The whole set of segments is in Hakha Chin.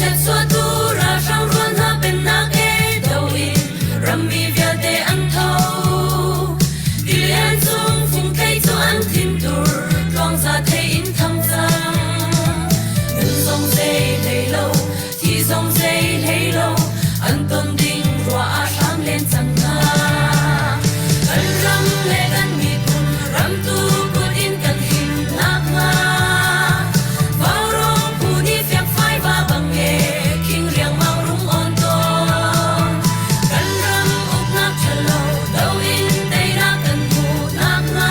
Chiatchuahtu ralhrang rual hna pennak e do in rammi vialte an tho. Tilian cung fungthei cu an thintur tluangza thei in thang cang. Nun zong zei hlei lo, thi zong zei hlei lo, an ton ding ruah ah hram len cang hna. Kan ram le kan miphun ramtu kut in kan him nakhnga Vaurawng phu nih fiakfai va bang e khing riangmang rung on tawn. Kan ram uknak ṭhalo do in teinak kan hmuh nakhnga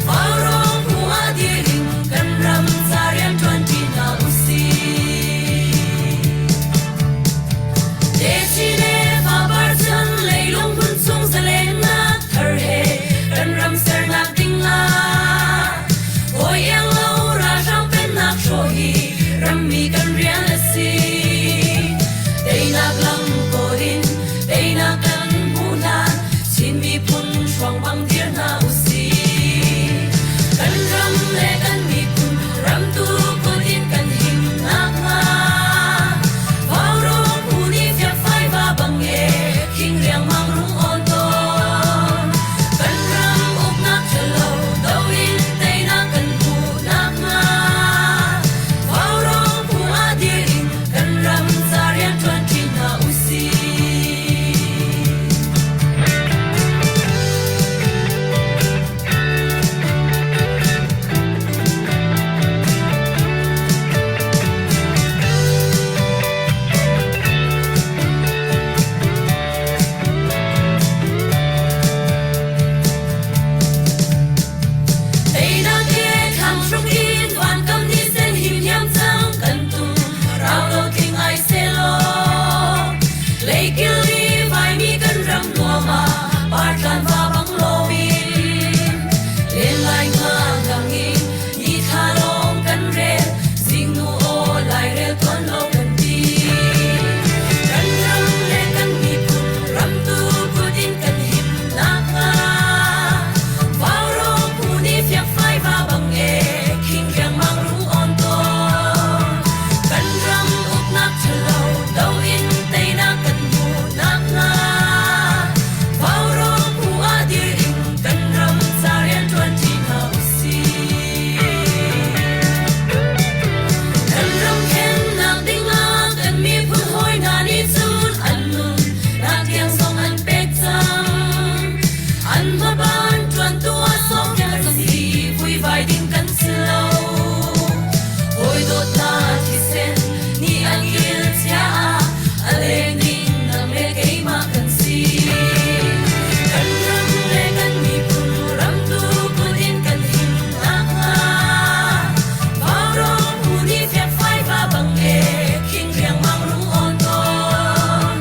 Vaurawng phu ah dir in kan ram ca rian ṭuanṭi hna usih. Techin le fapar chan leilung hmun chung zalennak thar he kan ram sernak ding ah hawi iang lo ralhrang pennak hrawh hi rammi kan rian a si. Teinak lam kawl in teinak kan hmuh hlan Chin miphun hruang bang dir hna usih. Kan ram le kan miphun ramtu kut in kan him nakhnga Vaurawng phu nih fiakfai va bang e khing riangmang rung awn tawn. Kan ram uknak ṭhalo do in teinak kan hmuh nakhnga Vaurawng phu ah dir in kan ram ca rian ṭuan ṭi hna usih. Teinak he thlang hruk in vankam ni sen him hiam cang kan tum rau lo tling ai selaw leikil i vaimi kan ram nuam ah partlan va bang loin len lai nga ngang in ni thla lawng kan rel zingnu aw lairel tuan lo kan ti kan ram le kan miphun ramtu kut in kan him nakhnga Vaurawng phu nih fiakfai va bang e khing riangmang rung awn tawn kan ram uknak ṭhalo do in teinak kan hmuh nakhnga Vaurawng phu ah dir in kan ram ca rian ṭuan ṭi hna usih. Kan ram khennak dingah kan miphun hawi hna nih cun an nun nak tiang zong an pek cang. An hmaban ṭuantu ah sawmpiak kan si, vuivai ding kan si lo. Hawi dawt hna thisen nih an kil chia ah a leng ding nang le keimah kan si. Kan ram le kan miphun ramtu kut in kan him nakhnga Vaurawng phu nih fiakfai va bang e khing riangmang rung awn tawn.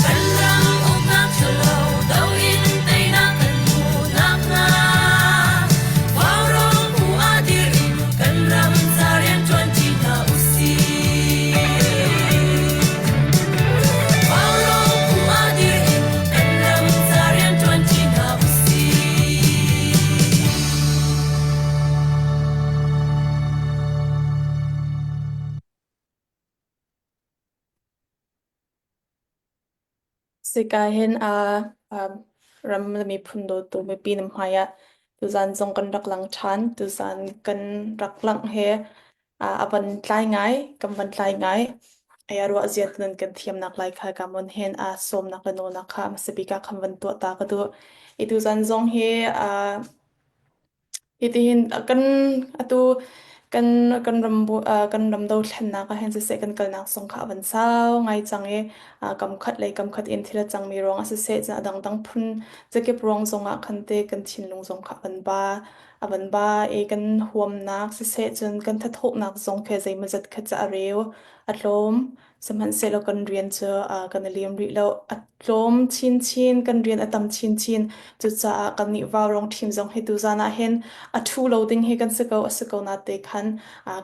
Kan ram uknak ṭhalo do in teinak kan hmuh nakhnga Vaurawng phu ah dir in kan ram ca rian ṭuan ṭi hna usih. Vaurawng phu ah dir in kan ram ca rian ṭuan ṭi hna usih. Sika hin a ram le miphun dawtu mipi na hmai ah tuzaan zong kan rak lang ṭhan. Tuzaan kan rak langh he a van tlai ngai, kan van tlai ngai. Ai ruah zia nan kan thiamnak lai kha ka mon hen a sawmnak le nawlnak kha hmasa bik ah khan van tuah ta ka duh. I tuzaan zong hi Hitihin kan atu kan kan ram kan ram dothlennak ah hin siseh kan kalnak zong kha a van sau ngai cang i kam khat lei kam khat in thil a cangmi ruang ah siseh cun a dangdang phun zakip ruang zong ah khan te kan thinlung zong kha a van ba a van ba i kan huamnak siseh cun kan thathawhnak zong khi zeimawzat kha ca a reu a tlawm. Sihmanhsehlaw kan rian cu kan i lim rih lo. A tlawm chinchin, kan rian a tam chinchin. Cucaah kannih vaurawng ṭhim zong hi tuzan ah hin a ṭhu lo ding hi kan si ko. A si ko nate khan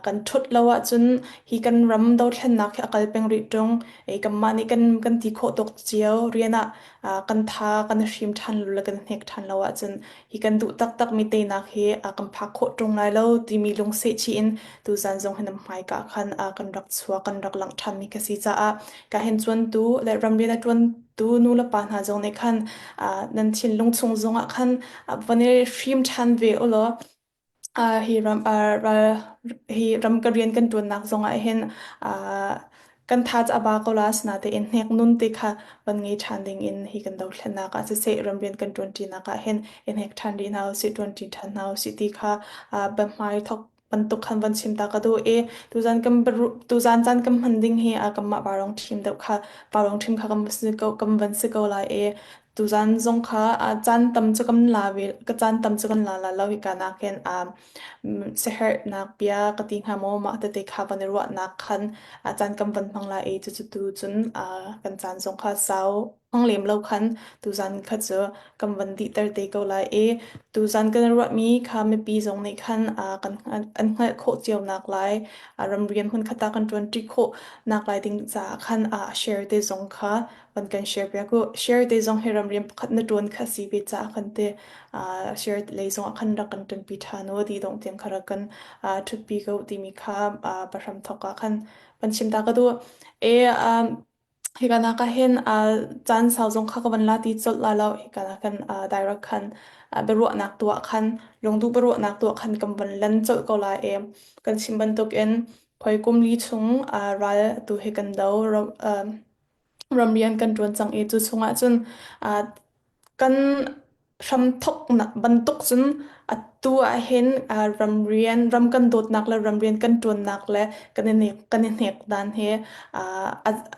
kan ṭhut lo ahcun hi kan ram dothlennak hi a kal peng rih ṭung. Kanmah nih kan kan ti khawh tuk cio rian ah kan tha kan i hrim ṭhan lo le kan i hnek ṭhan lo ahcun hi kan duh taktakmi teinak hi kan phak khawh ṭung lai lo timi lungseh chih in tuzan zong hi nan hmaika khan kan rak chuak kan rak langh ṭhanmi ka si caah ka hin cuantu le ramrian a ṭuantu nu le pa hna zong nih khan nan thinlung chung zongah khan van i hrim ṭhan ve u law hi ram ral hi ram ka rian kan ṭuannak zongah hin kan tha cu a ba ko la asinain hnek nun te kha van ngei ṭhan ding in hi kan dothlennak ah siseh ramrian kan ṭuanṭinak ah hin i hnek ṭhan rih hna usih ṭuanṭi ṭhan hna usih ti kha biahmai thok bantuk khan van chim ta ka duh i tuzan kan tuzan caan kan hman ding hi kanmah vaurawng ṭhim deuh kha vaurawng ṭhim kha kan si ko kan van si ko lai i tuzan zong kha caan tam cu kan la ve ka caan tam cu kan la la lo hika nakin siaherhnak bia ka ti hnga maw mah tete kha van i ruahnak khan caan kan van hmang lai i cucu tu cun kan caan zong kha sau hmang lem lo khan tuzan kha cu kan van dihter te ko lai i tuzan kan i ruahmi kha mipi zong nih khan kan an hngalh khawh cio nak lai ramrian hmunkhat ah kan ṭuanṭi khawh nak lai ding caah khan share te zong kha van kan share piak u. Share te zong hi ramrian pakhat na ṭuan kha si ve caah kan te share lei zong ah khan rak kan ṭanpi ṭhan u ti dong tiang kha rak kan ṭhutpi ko timi kha pahram thawk ah khan van chim ta ka duh. E hika nak ah hin caan sau zong kha ka van la ti colh la lo hika nak khan direct khan biaruahnak tuah khan lungduh biaruahnak tuah khan kan van lan colh ko lai e kan chim bantukin khoi kum li chung ral tu hi kan do ramrian kan ṭuan cang i cu chungah cun kan hramthawknak bantuk cun atu ahhin ramrian ram kan dawtnak le ramrian kan ṭuannak le kan i nek kan i hnek dan hi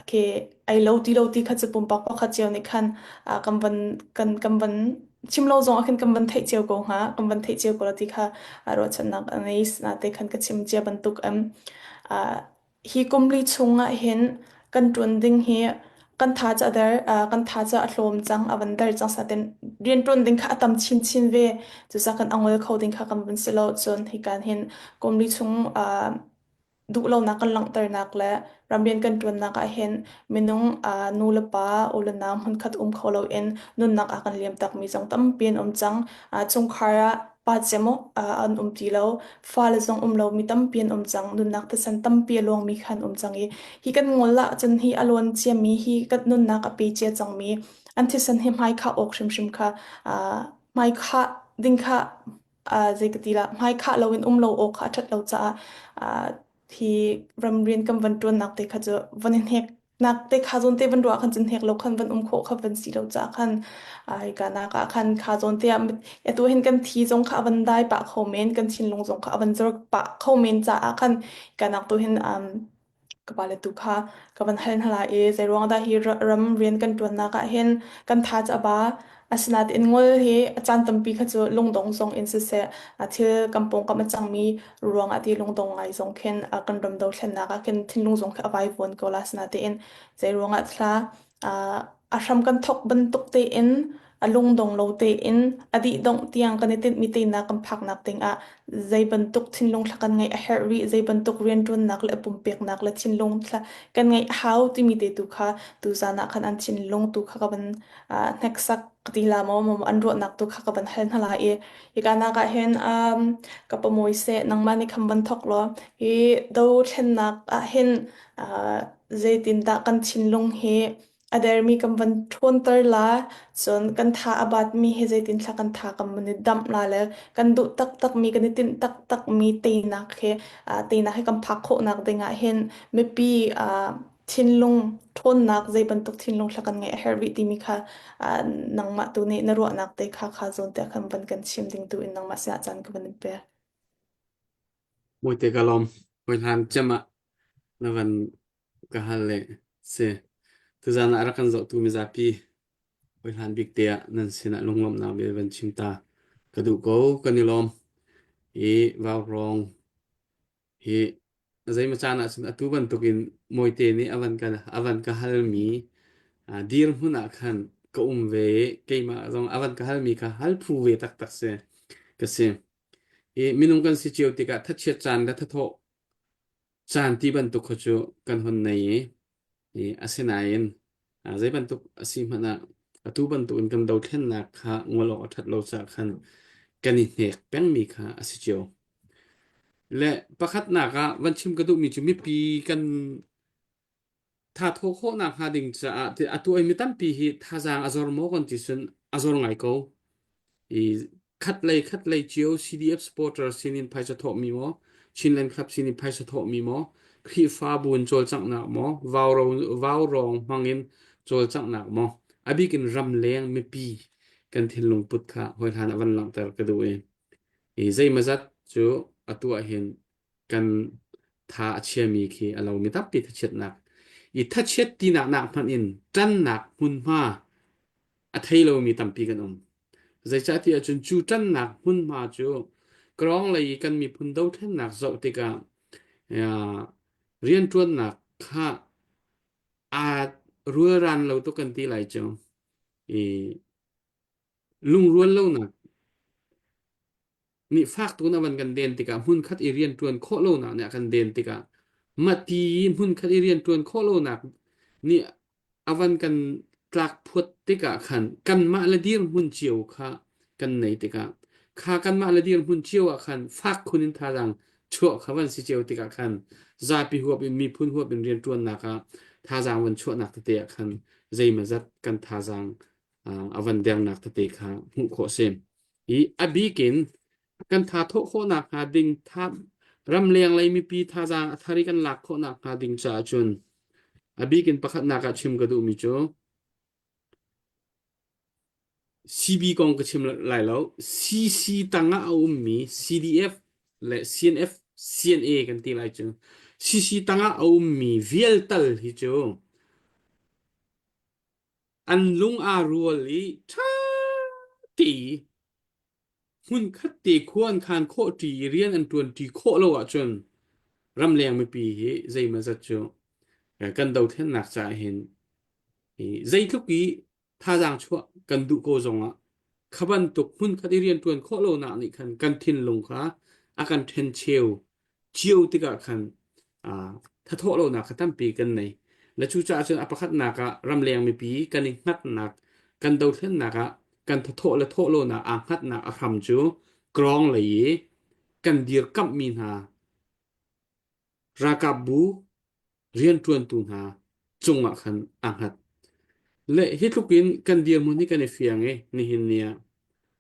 khi ai lo ti lo ti kha cu pumpak pakhat cio nih khan kan van kan kan van chim lo zong ah khin kan van theih cio ko hnga kan van theih cio ko la ti kha ruahchannak a ngei nate khan ka chim cia bantuk am Hi kum li chung ahhin kan ṭuan ding hi kan tha cu a der, kan tha cu a hlawm cang, a van der cang satin rianṭuan ding kha a tam chinchin ve. Cucaah kan a ngol kho ding kha kan van si lo. Cun hika hin kum li chung duhlonak kan langhternak le ramrian kan ṭuannak ahhin minung nu le pa, u le nau hmunkhat um kho loin nunnak a kan liam takmi zong tampi an um cang. Chungkhar ah pa cem an um ti lo. Fale zong um lomi tampi an um cang. Nunnak thisen tampi a luangmi kha an um cang i hi kan ngol ahcun hi a luan ciami hi kan nunnak a pe cia cangmi an thisen hi hmaikhah awk hrimhrim kha hmaikhah ding kha zei ka ti lah hmaikhah loin um lo awk kha a ṭhat lo caah hi ramrian kan van ṭuannak te kha cu van i hnek nak te kha zawn te van ruah khan cun hnek lo khan van um khawh kha van si lo ca khan ai ka nak ah khan kha zawn te ah atu hin kan thi zong kha van dai pah kho men kan thinlung zong kha van zor pah kho men caah khan ka nak tu hin um ka pa le tu kha ka van hal hna lai i zei ruang dah hi ram rian kan ṭuannak ah hin kan tha cu a ba asinain ngol hi a caan tampi kha cu lungdong zong in siseh a thil kan pawngkam a cangmi ruangah ti lungdong ngai zong khin kan ram dothlennak ah khin thinlung zong khi a vaivuan ko la asinain zei ruangah thla a hram kan thok bantuk tein a lungdong lo tein a dih dongh tiang kan i tinhmi teinak kan phaknak dingah zei bantuk thinlung thla kan ngeih a herh rih zei bantuk rianṭuannak le pumpeknak le thinlung thla kan ngeih a hau timi te tu kha tuzan ah khan an thinlung tu kha ka van hneksak ka ti la maw maw an ruahnak tu kha ka van hal hna lai i hika nak ah hin um, ka pamuai seh nangmah nih khan van thok law hi dothlennak ah hin uh, zeitindah kan thinlung hi a dermi kan van ṭhawnter la, cun kan tha a batmi hi zeitinthla kan tha kan van i damh la le kan duh taktakmi kan i tinh taktakmi teinak he teinak he kan phak khawhnak ding ah hin mipi thinlung ṭhawnnak zei bantuk thinlung thla kan ngeih a herh rih timi kha nangmah tu nih na ruahnak te kha kha zawn te khan van kan chim ding tu in nangmah sinah caan ka van in pek. Mawite ka lawm. Hawi hlan cem ah na van Ka hal le si. Tuzaan ah a rak kan zohtu mizapi hawihlan bik te ah nan sinah lunglawmhnak bia van chim ta ka duh ko. Kan i lawm. Hi vaurawng hi Zeimaw caan ah cun atu bantukin Mawite nih a van ka a van ka halmi dirhmun ah khan ka um ve i keimah zong a van ka halmi kha hal phu ve taktak si ka si. I minung kan si cio tikah thachiat caan le thathawh caan ti bantuk kha cu kan hon nei i, i asinain zei bantuk a si hmanh ah atu bantukin kan dothlennak kha ngol awk a ṭhat lo caah khan kan i hnek pengmi kha a si cio. Le pakhatnak ah van chim ka duhmi cu mipi kan thathawh khawhnak hnga ding caah ti atu ai mi tampi hi thazaang a zor maw kan ti cun a zor ngai ko. I khat lei khat lei cio CDF supporter sinin phaisa thawhmi maw Chinland Club sinin phaisa thawhmi maw Khrihfabu in cawlcanghnak maw vau vaurawng hmangin cawlcanghnak maw a bik in ramleng mipi kan thinlung put kha hawihlan a van langhter ka duh i I zeimawzat cu atu ahhin kan tha a chiami khi a lomi tampi thachiatnak. I thachiat tinak nak hmanh in ṭannak hmunhma a thei lomi tampi kan um. Zeicahtiah cun cu ṭannak hmunhma cu Kawng lei i kan miphun dothlennak zoh tikah rianṭuannak kha aa rualran lo tuk kan ti lai cu. I Lungrual lonak nih fak tuk in a van kan den tikah hmunkhat i rianṭuan khawh lonak nih a kan den tikah mahti i hmunkhat i rianṭuan khawh lonak nih a van kan tlak phuat tikah khan kanmah le dirhmun cio kha kan nei tikah kha kanmah le dirhmun cio ah khan fak khun in thazaang chuah kha van si cio tikah khan zapi huap in miphun huap in rianṭuannak ah thazaang van chuahnak tete ah khan zeimawzat kan thazaang a van dernak tete kha hmuh khawh a si. I a bik in kan tha thawh khawhnak hnga ding tha ramleng lei mipi thazaang a thar i kan lak khawhnak hnga ding caah cun a bik in pakhatnak ah chim ka duhmi cu CB kong ka chim lai lo. CC tangah a ummi CDF le CNF CNA kan ti lai cu. CC tangah a ummi vialtal hi cu An lung aa rual i ṭha te hmunkhat te khua an khaan khawh ṭi i rian an ṭuanṭi khawh lo ahcun ramleng mipi hi zeimawzat cu kan dothlennak caah hin zeitluk i thazaang chuah kan duh ko zongah kha bantuk hmunkhat i rianṭuan khawh lonak nih khan kan thinlung kha a kan ṭhencheu cio tikah khan thathawh lonak kha tampi kan nei. Le cucaah cun a pakhatnak ah ramleng mipi kan i hngatnak, kan dothlennak ah kan thathawh le thawh lonak aa hngatnak a hram cu krawng lei i kan dirkamhmi hna ralkapbu rianṭuantu hna cungah khan aa hngat. Le hi tluk in kan dirhmun hi kan i fiang i nihin ni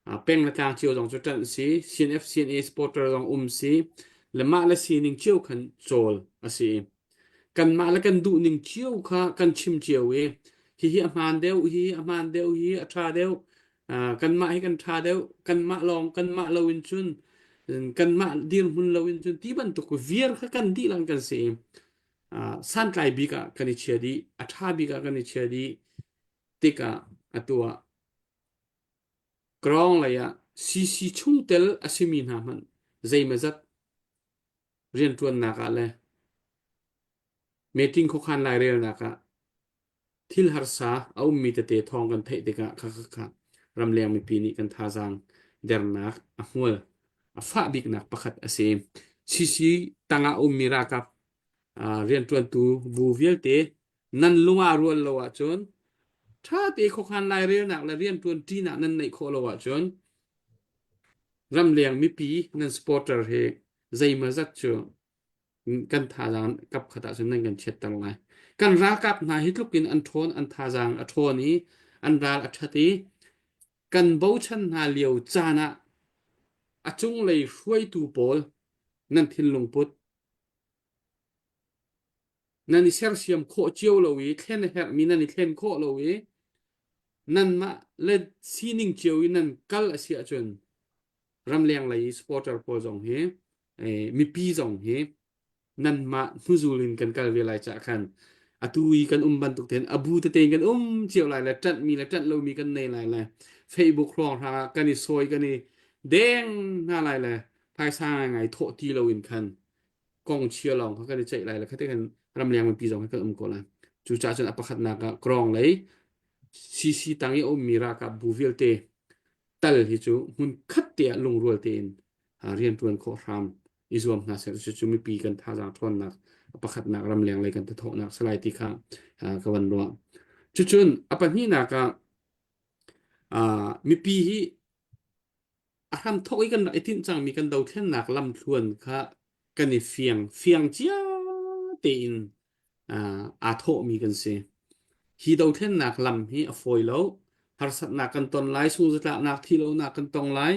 ah peng le tlang cio zong cu ṭanh si, CNF CNA supporter zong um si, le mah le sining cio khan cawl a si. Kanmah le kan duhning cio kha kan chim cio i hihi a hmaan deuh, hihi a hmaan deuh, hihi a ṭha deuh, kanmah hi kan ṭha deuh, kanmah lawng kanmah lo in cun kanmah dirhmun lo in cun ti bantuk viar kha kan dihlak kan si. Santlai bik ah kan i chia dih, a ṭha bik ah kan i chia dih tikah atu ah Krawng lei ah CC chungtel a simi hna hmanh zeimawzat rianṭuannak ah le meeting khuakhan lairelnak ah thil harsa a ummi tete thawng kan theih tikah khakha ramleng mipi nih kan thazaang dernak a hmual a fah biknak pakhat a si. CC tangah ummi ralkap rianṭuantu bu vialte nan lung aa rual lo ahcun ṭha te khuakhan lairelnak le rianṭuan ṭinak nan neih khawh lo ahcun ramleng mipi nan supporter hi zeimawzat cu kan thazaang kap khat ahcun nan kan chiatter lai. Kan ralkap hna hi tluk in an ṭhawn, an thazaang a ṭhawn i an ral a ṭhat i kan bochan hna lio caan ah a cunglei hruaitu pawl nan thinlung put nan i sersiam khawh cio lo i thlen a herhmi nan i thlen khawh lo i nanmah le sining cio i nan kal a si ahcun ramleng lei i supporter pawl zong hi mipi zong hi nanmah hnuzul in kan kal ve lai cah khan atu i kan um bantuk tein a bu tete in kan um cio lai le ṭanhmi le ṭanh lomi kan nei lai le Facebook hrawng hrang ah kan i sawi kan i deng hna lai le phaisa ngai thawh ti loin khan. kong chia lawng kha kan i ceih lai le kha kan ramleng mipi zong hi kan um ko lai. Cucaah cun a pakhatnak ah Krong lei CC tang i a ummi ralkap bu vialte tal hi cu hmun khat te ah lungrual tein rianṭuan khawh hram i zuam hna seh cucu mipi kan thazaang ṭhawnnak pakhatnak ramleng lei kan thathawhnak salai ti kha ka van ruah. Cucun a pahnihnak ah mipi hi a hramthawk i kan rak i tinh cangmi kan dothlennak lamthluan kha kan i fiang fiang cia tein aa thawhmi kan si. Hi dothlennak lam hi a fawi lo. Harsatnak kan ton lai, sungzatlaknak, thihlonak kan tong lai.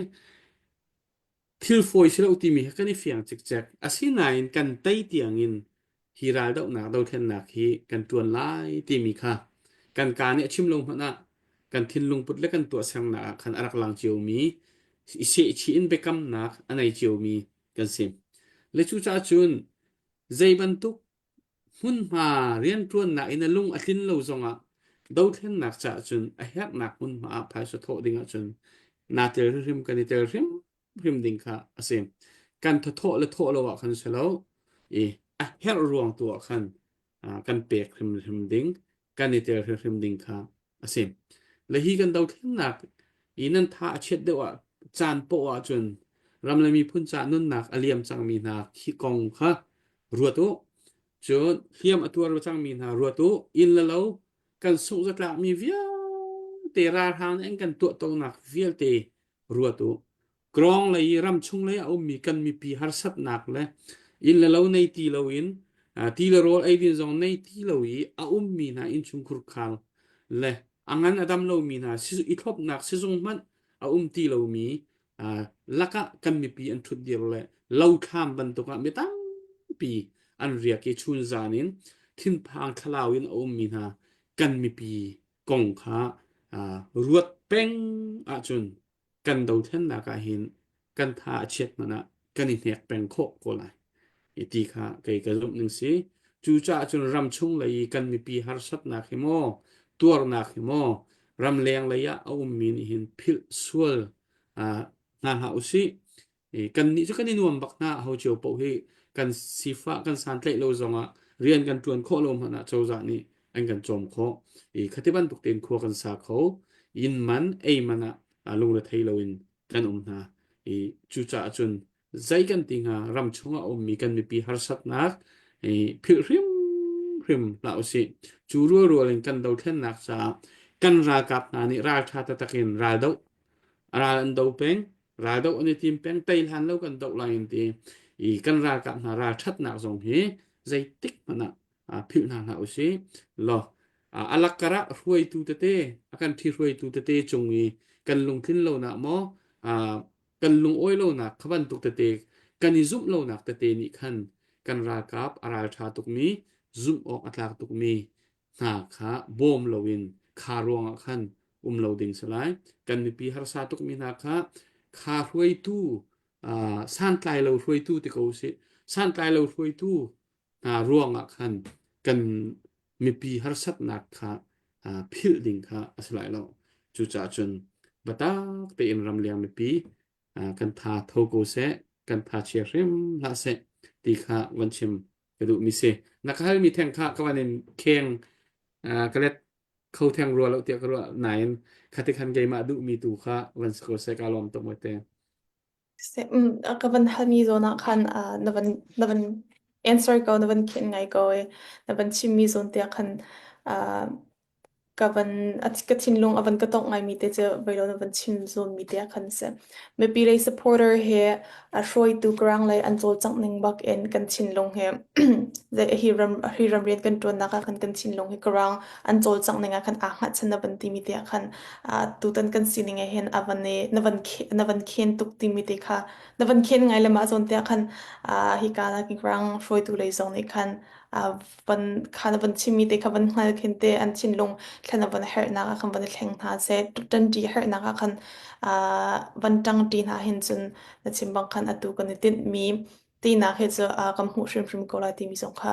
Thil fawi si lo timi hi kan i fiang cikcek. Asinain kan tei tiangin hi raldohnak dothlennak hi kan ṭuan lai timi kha kan kaa nih a chim lo hmanh ah kan thinlung put le kan tuahsernak ah khan a rak lang ciomi i sehchih in biakamnak a nei ciomi kan si. Le cucaah cun zei bantuk hmunhma rianṭuannak in a lung a tlin lo zongah dothlennak caah cun a herhnak hmunhma ah phaisa thawh ding ahcun naa tel hrimhrim kan i tel hrimhrim ding kha a si. Kan thathawh le thawh lo ah khan si lo i a herh ruang tu ah khan kan pek hrimhrim ding, kan i tel hrimhrim ding kha a si. Le hi kan dothlennak i nan tha a chiat deuh ah caan poah ahcun ram le miphun ca nunnak a liam cangmi hna khi kong kha ruat u. Cun hliam a tuar cangmi hna ruat u. Inn le lo kan sungh zatlakmi vialte ralhrang nih an kan tuahtonak vialte ruat u. Krong lei i ramchung lei a ummi kan mipi harsatnak le inn le lo nei ti loin ti le rawl eidin zong nei ti lo i a ummi hna innchungkhur khal le a ngan a dam lomi hna i thlopnak sizung hmanh a um ti lomi lakah kan mipi an ṭhutdir le lothlam bantuk ah mi tampi an riak i chunzan in thinphang thlalau in a ummi hna kan mipi kong kha ruat peng ahcun kan dothlennak ah hin kan tha a chiat hmanh ah kan i hnek peng khawh ko lai i ti kha kei ka zumh ning si. Cucaah cun ramchung lei i kan mipi harsatnak hi maw tuarnak hi maw ramleng lei ah a ummi nih hin philh sual hna hlah usih. Kannih cu kan i nuam bak hna ho cio paoh hi kan sifah kan santlaih lo zongah rian kan ṭuan khawh lo hmanh ah cozah nih an kan cawm khawh. I khati bantuk tein khua kan sa kho. Inn man, ei man ah lungrethei loin kan um hna. I cucaah cun zei kan ti hnga ram chungah a ummi kan mipi harsatnak i philh hrimhrim hlah usih. Cu rualrual in kan dothlennak caah kan ralkap hna nih ralṭha taktak in raldoh ral an do peng raldoh an i tim peng tei hlan lo kan doh lai an ti i kan ralkap hna ralṭhatnak zong hi zeitik hmanh ah philh hna hlah usih law a lakkar ah hruaitu tete a kan ṭhi hruaitu tete cung i kan lungtlin lonak maw kan lungawi lonak kha bantuk tete kan i zumh lonak tete nih khan kan ralkap a ralṭha tukmi zumh awk a tlak tukmi hna kha bawm loin kha ruangah khan um lo ding si lai. Kan mipi harsa tukmi hna kha kha hruaitu santlai lo hruaitu ti ko usih santlai lo hruaitu hna ruangah khan kan mipi harsatnak kha philh ding kha a si lai lo. Cucaah cun biatak tein ramleng mipi kan tha tho ko seh, kan tha chia hrim hlah seh ti kha van chim ka duhmi si. Na ka halmi theng kha ka van in kheng ka let kho theng rua lo tiah ka ruah nain khati khan keimah duhmi tu kha van si ko seh ka lawm tuk te. Ka van halmi zawn ah khan na van na van answer ko na van khen ngai ko i na van chimmi zawn te ah khan Ka van ka thinlung a van ka tongh ngaimi te cu voilo na van chim zawnmi te ah khan a si. Mipi lei supporter he a hruaitu karang lei an cawlcangh ning bak in kan thinlung he hi ram hi ram rian kan ṭuannak ah khan kan thinlung hi karang an cawlcangh ning ah khan aa hngatchan na van timi te ah khan tutan kan sining ah hin a van i na van na van khen tuk timi te kha na van khen ngai le mah zawn te ah khan hika na karang hruaitu lei zong nih khan van kha na van chimmi te kha van hngal khin te an thinlung thlen a van herhnak ah khan van i thleng hna seh ṭanṭi herhnak ah khan van ṭangṭi hna hin cun na chim bang khan atu kan i tinhmi tinak hi cu kan hmuh hrimhrim ko lai timi zong kha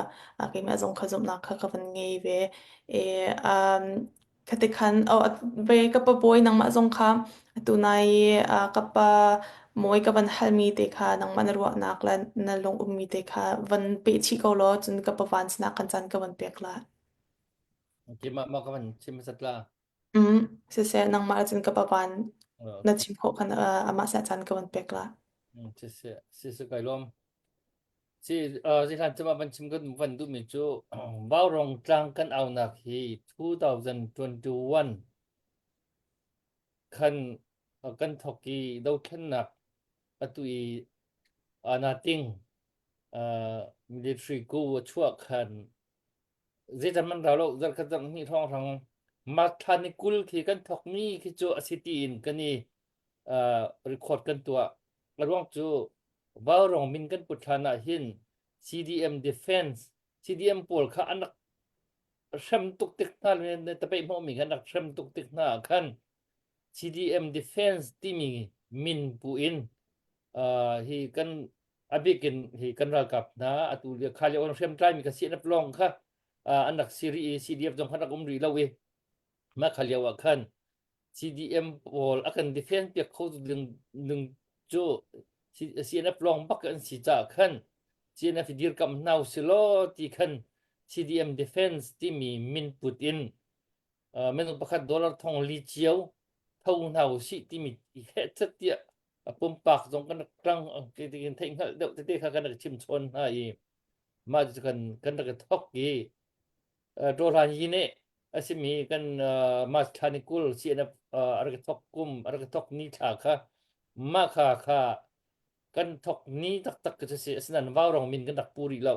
keimah zong kha zumhnak kha ka van ngei ve. E, um, Khatikhan, oh, ve ka pabawi nangmah zong kha Atu nai i ka pa mawi ka van halmi te kha nangmah na ruahnak le na lung ummi te kha van peh chih ko law cun ka pa van sinah kan caan ka van pek la. Keimah maw ka van chim hmasat la? Mm, siseh nangmah cun ka pa van na Okay. chim khawh khan uh, amah sinah caan ka van pek la. Mm, Siseh, siseh kai lawm. Si uh, zihlan cuma van chim kan van duhmi cu Vaurong tlang kan aunak hi 2021 khan uh, kan thok i dothlennak atu i anating uh, military coup a chuah khan zeitan man rau lo zarkhat zarh hnih hrawng hrang March thla ni 20 khi kan thokmi khi cu a si tiin kan i uh, record kan tuah. A ruang cu Vaurong min kan put hlan ah hin CDM defense CDM pawl kha an rak hrem tuk tik hna le tapeih hmawhmi kha an rak hrem tuk tik hna ah khan CDM defense timi min pu in uh, hi kan a bik in hi kan ralkap hna atu lio kha lio an hriamtlai mi kha CNF lawng kha uh, an rak si rih i CDF zong kha rak um rih lo i mah kha lio ah khan CDM pawl a kan defend piak kho ding ding cu CNF lawng bak an si caah khan CNF i dirkamh hna usilaw ti khan CDM defense timi min put in uh, minung pakhat dollar thong li cio tho hna usih timi i heh chat tiah a pumpak zong kan rak tang in theih hngalh deuh tete kha kan rak chim chawn hna i mah cu kan kan rak i thok i Ṭawhlan yi nih a simi kan March thla ni 20 CNF a rak i thok kum a rak i thok ni thla kha mah kha kha kan thok ni taktak ka si asinain vaurong min kan rak pu rih lo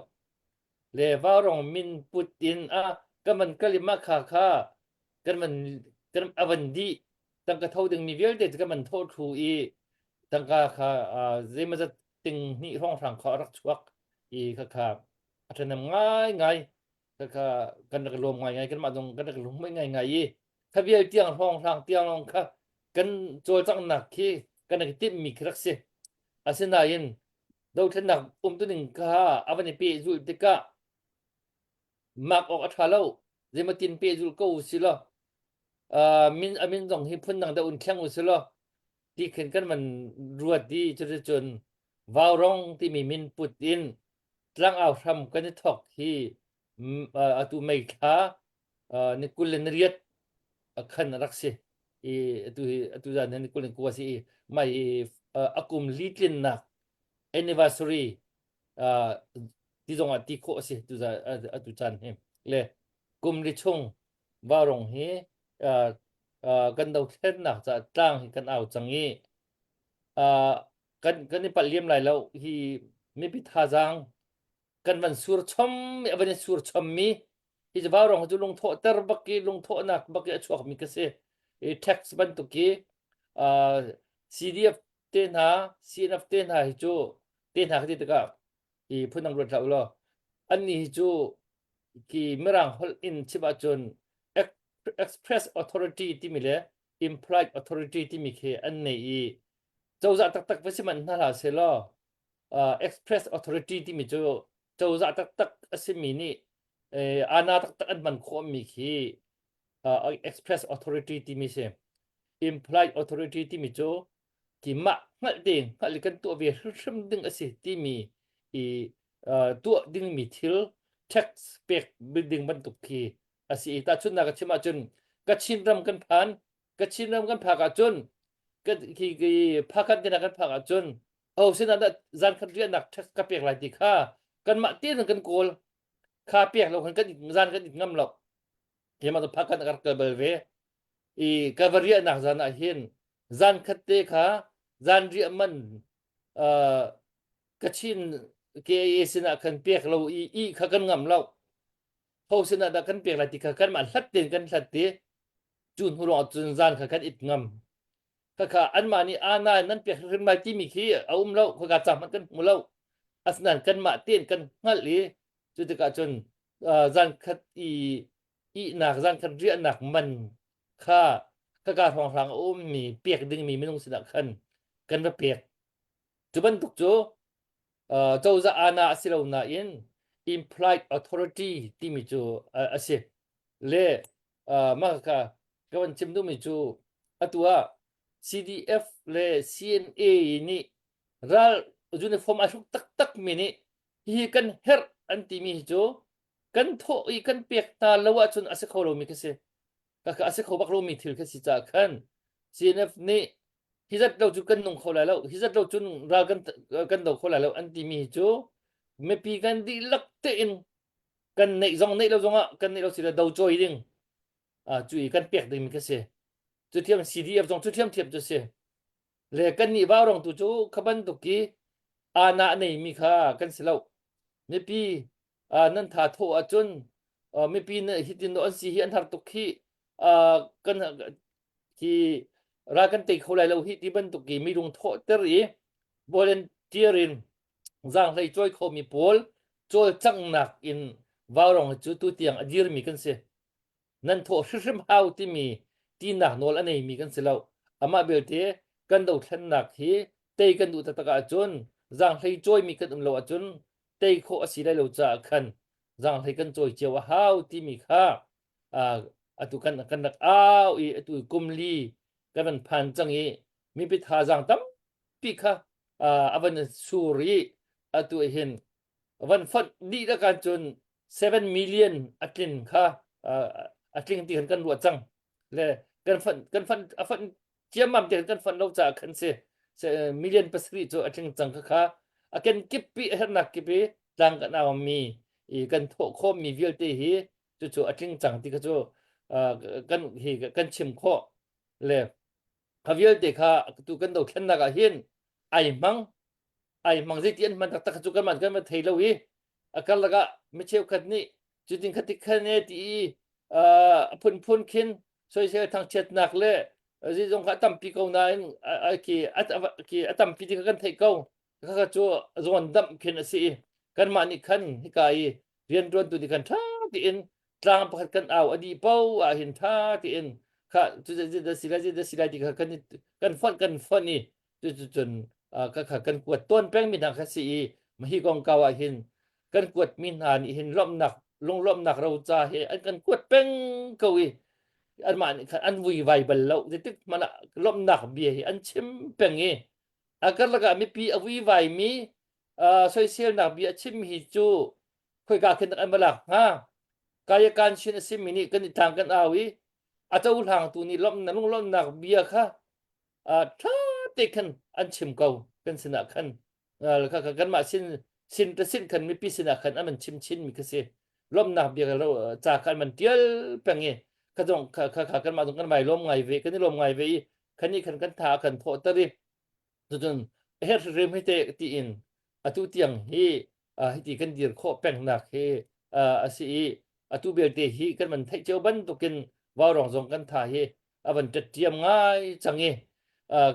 le vaurong min put in a kan van kal i mah kha kha kan van kan a van dih tangka tho ding mi vialte cu kan van thawh thlu i tangka kha zeimawzat ting hnih hrawnghrang kha a rak chuak i kha kha a ṭhahnem ngaingai kha kan rak lawm ngaingai kanmah zong kan rak lung ngaingai i kha vial tiang hrawng hlang tiang lawng kha kan cawlcanghnak khi kan rak timhmi khi rak si asinain dothlennak umtuning kha a van i pehzulh tikah mak awk a ṭha lo zeimatin pehzulh ko u si law min a min zong hi phundang deuh in thleng u si law ti khin kan van ruat i cuticun vaurong timi min put in tlangau hram kan i thawk hi atu May thla ni 28 khan a rak si i atu hi atu zan hi ni 29 si i mai a kum li tlinnak anniversary ti zong ah ti khawh a si tu atu caan hi le kum li chung vaurong hi kan dothlennak caah tlang hi kan au cang i kan kan i palh liam lai lo hi mipi thazaang kan van sur chom a van i sur chom mi hi cu vaurong cu lungthawh ter bak i lungthawhnak bak i a chuak mi ka si i tax bantuk i CDF te hna CNF te hna hi cu te hna ka ti tikah i phundang ruat hlah u law annih hi cu ki mirang holh in chim ahcun express authority timi le implied authority timi khi an nei i cozah taktak va si manh hna hlah seh law uh, express authority timi cu cozah taktak a simi nih eh, ana taktak an hman khawhmi khi uh, express authority timi si implied authority timi cu ki mah hngalh ding hngalh kan tuah ve hrimhrim ding a si timi i uh, tuah dingmi thil tax pek ding bantuk khi a si i tahchunhnak ka chim ahcun Kachin ram kan phan Kachin ram kan phak ahcun kan khi khi phakhat dina kan phak ahcun ho sinah dah zan khat riahnak tax ka pek lai ti kha kanmah tein kan kawl kha pek lo khan kan zan kan it ngam lo keimah cu phakhat ka rak kal bal ve i ka va riahnak zan ah hin zan khat te kha zan riah man uh, Kachin KAA sinah khan pek lo i i kha kan ngam lo ho sinah dah kan pek lai ti kha kanmah hlat tein kan hlat ti cu hnu lawng cun zan kha kan it ngam khakha anmah nih ana nan pek hrim lai timi khi a um lo khaka ca hmanh kan hmu lo asinain kanmah tein kan hngalh i cu tikah cun zan khat i ihnak zan khat riahnak man kha khaka hrawnghrang a ummi pek dingmi minung sinah khan kan va pek cu bantuk cu cozah ana a si lo nain implied authority timi cu a si le mah ka ka van chim duhmi cu atu ah CDF le CNA nih ral uniform a hruk taktak mi nih hihi kan herh an timi hi cu kan thawh i kan pek hna lo ahcun a si kho lomi khi si. Kaka a si kho bak lomi thil khi si caah khan CNF nih hi zat lo cu kan nung kho lai lo, hi zat lo cun ral kan kan do kho lai lo an timi hi cu mipi kan dihlak tein kan neih zong neih lo zongah kan neih lo si le do cawi ding cu i kan pek dingmi khi si. Cu thiam CDF zong cu thiam thiam cu si. Le kan nih vaurong tu cu kha bantuk i ana neimi kha kan si lo. Mipi nan tha thawh ahcun mipi hitin an si hi an har tuk hi kan hi ral kan tei kho lai lo hi ti bantuk i mi lung thawhter i volunteer in zaanghlei cawi khomi pawl cawlcanghnak in vaurong cu tutiang a dirmi kan si. Nan thawh hrimhrim hau timi tinak nawl a neimi kan si lo. Amah belte kan dothlennak hi tei kan duh taktak ahcun zaanghlei cawimi kan um lo ahcun tei khawh a si lai lo caah khan zaanghlei kan cawi cio a hau timi kha atu kan kan rak au i atu kum li kan van phan cang i mipi thazaang tampi kha a van sur i atu hin van fonh dih kan cun 7 million a tlin kha a tling ti khan kan ruah cang le kan fonh kan fonh a fonh ciammam te kan fonh lo caah khan si million pasarih cu a tling cang kha kha a ken kip pi a hernak kip i tlang kan au mi i kan thawh khawm mi vialte hi cucu a tling cang ti kha cu kan hi kan chim khawh le kha vialte kha tu kan dothlennak ah hin ai hmang ai hmang zeiti an hman taktak cu kan man kan thei lo i a karlak ah mi cheukhat nih cutin khatik khan e ti i a phunphun khin soisel thangchiatnak le zizong kha tampi ko nain ki a tampi ti kha kan theih ko kha cu zawn damh khin a si i kanmah nih khan hika i rianṭuantu nih khan ṭha tein tlang pakhat kan au a dih po ah hin ṭha tein kha cu da si lai da si lai ti kha kan kan fonh kan fonh i cucun ka kha kan kuat tawn pengmi hna kha si i hi kongkau ah hin kan kuatmi hna nih hin lawmhnak lunglawmhnak roca he an kan kuat peng ko i anmah nih khan an vuivai bal lo zeitik hmanh ah lawmhnak bia hi an chim peng i a karlak ah mipi a vuivai mi soiselnak bia a chim hi cu khoika khin an va lak hnga kayakan shin a simi nih kan i tlang kan au i a cohlangtu nih lawmhnak lunglawmhnak bia kha ṭha te khan an chim ko kan sinah khan kanmah sin sin te sin khan mipi sinah khan an chim chin mi kha si lawmnak bia ca kha an man tial peng i kha zong kha kha kanmah zong kan mai lawm ngai ve kan i lawm ngai ve i khani khan kan tha kan thawh ter i cun her hrim hi te tiin atu tiang hi hiti kan dir khawh pengnak hi a si i atu belte hi kan man theih cio bantukin vaurong zong kan tha hi a van ṭetṭiam ngai cang i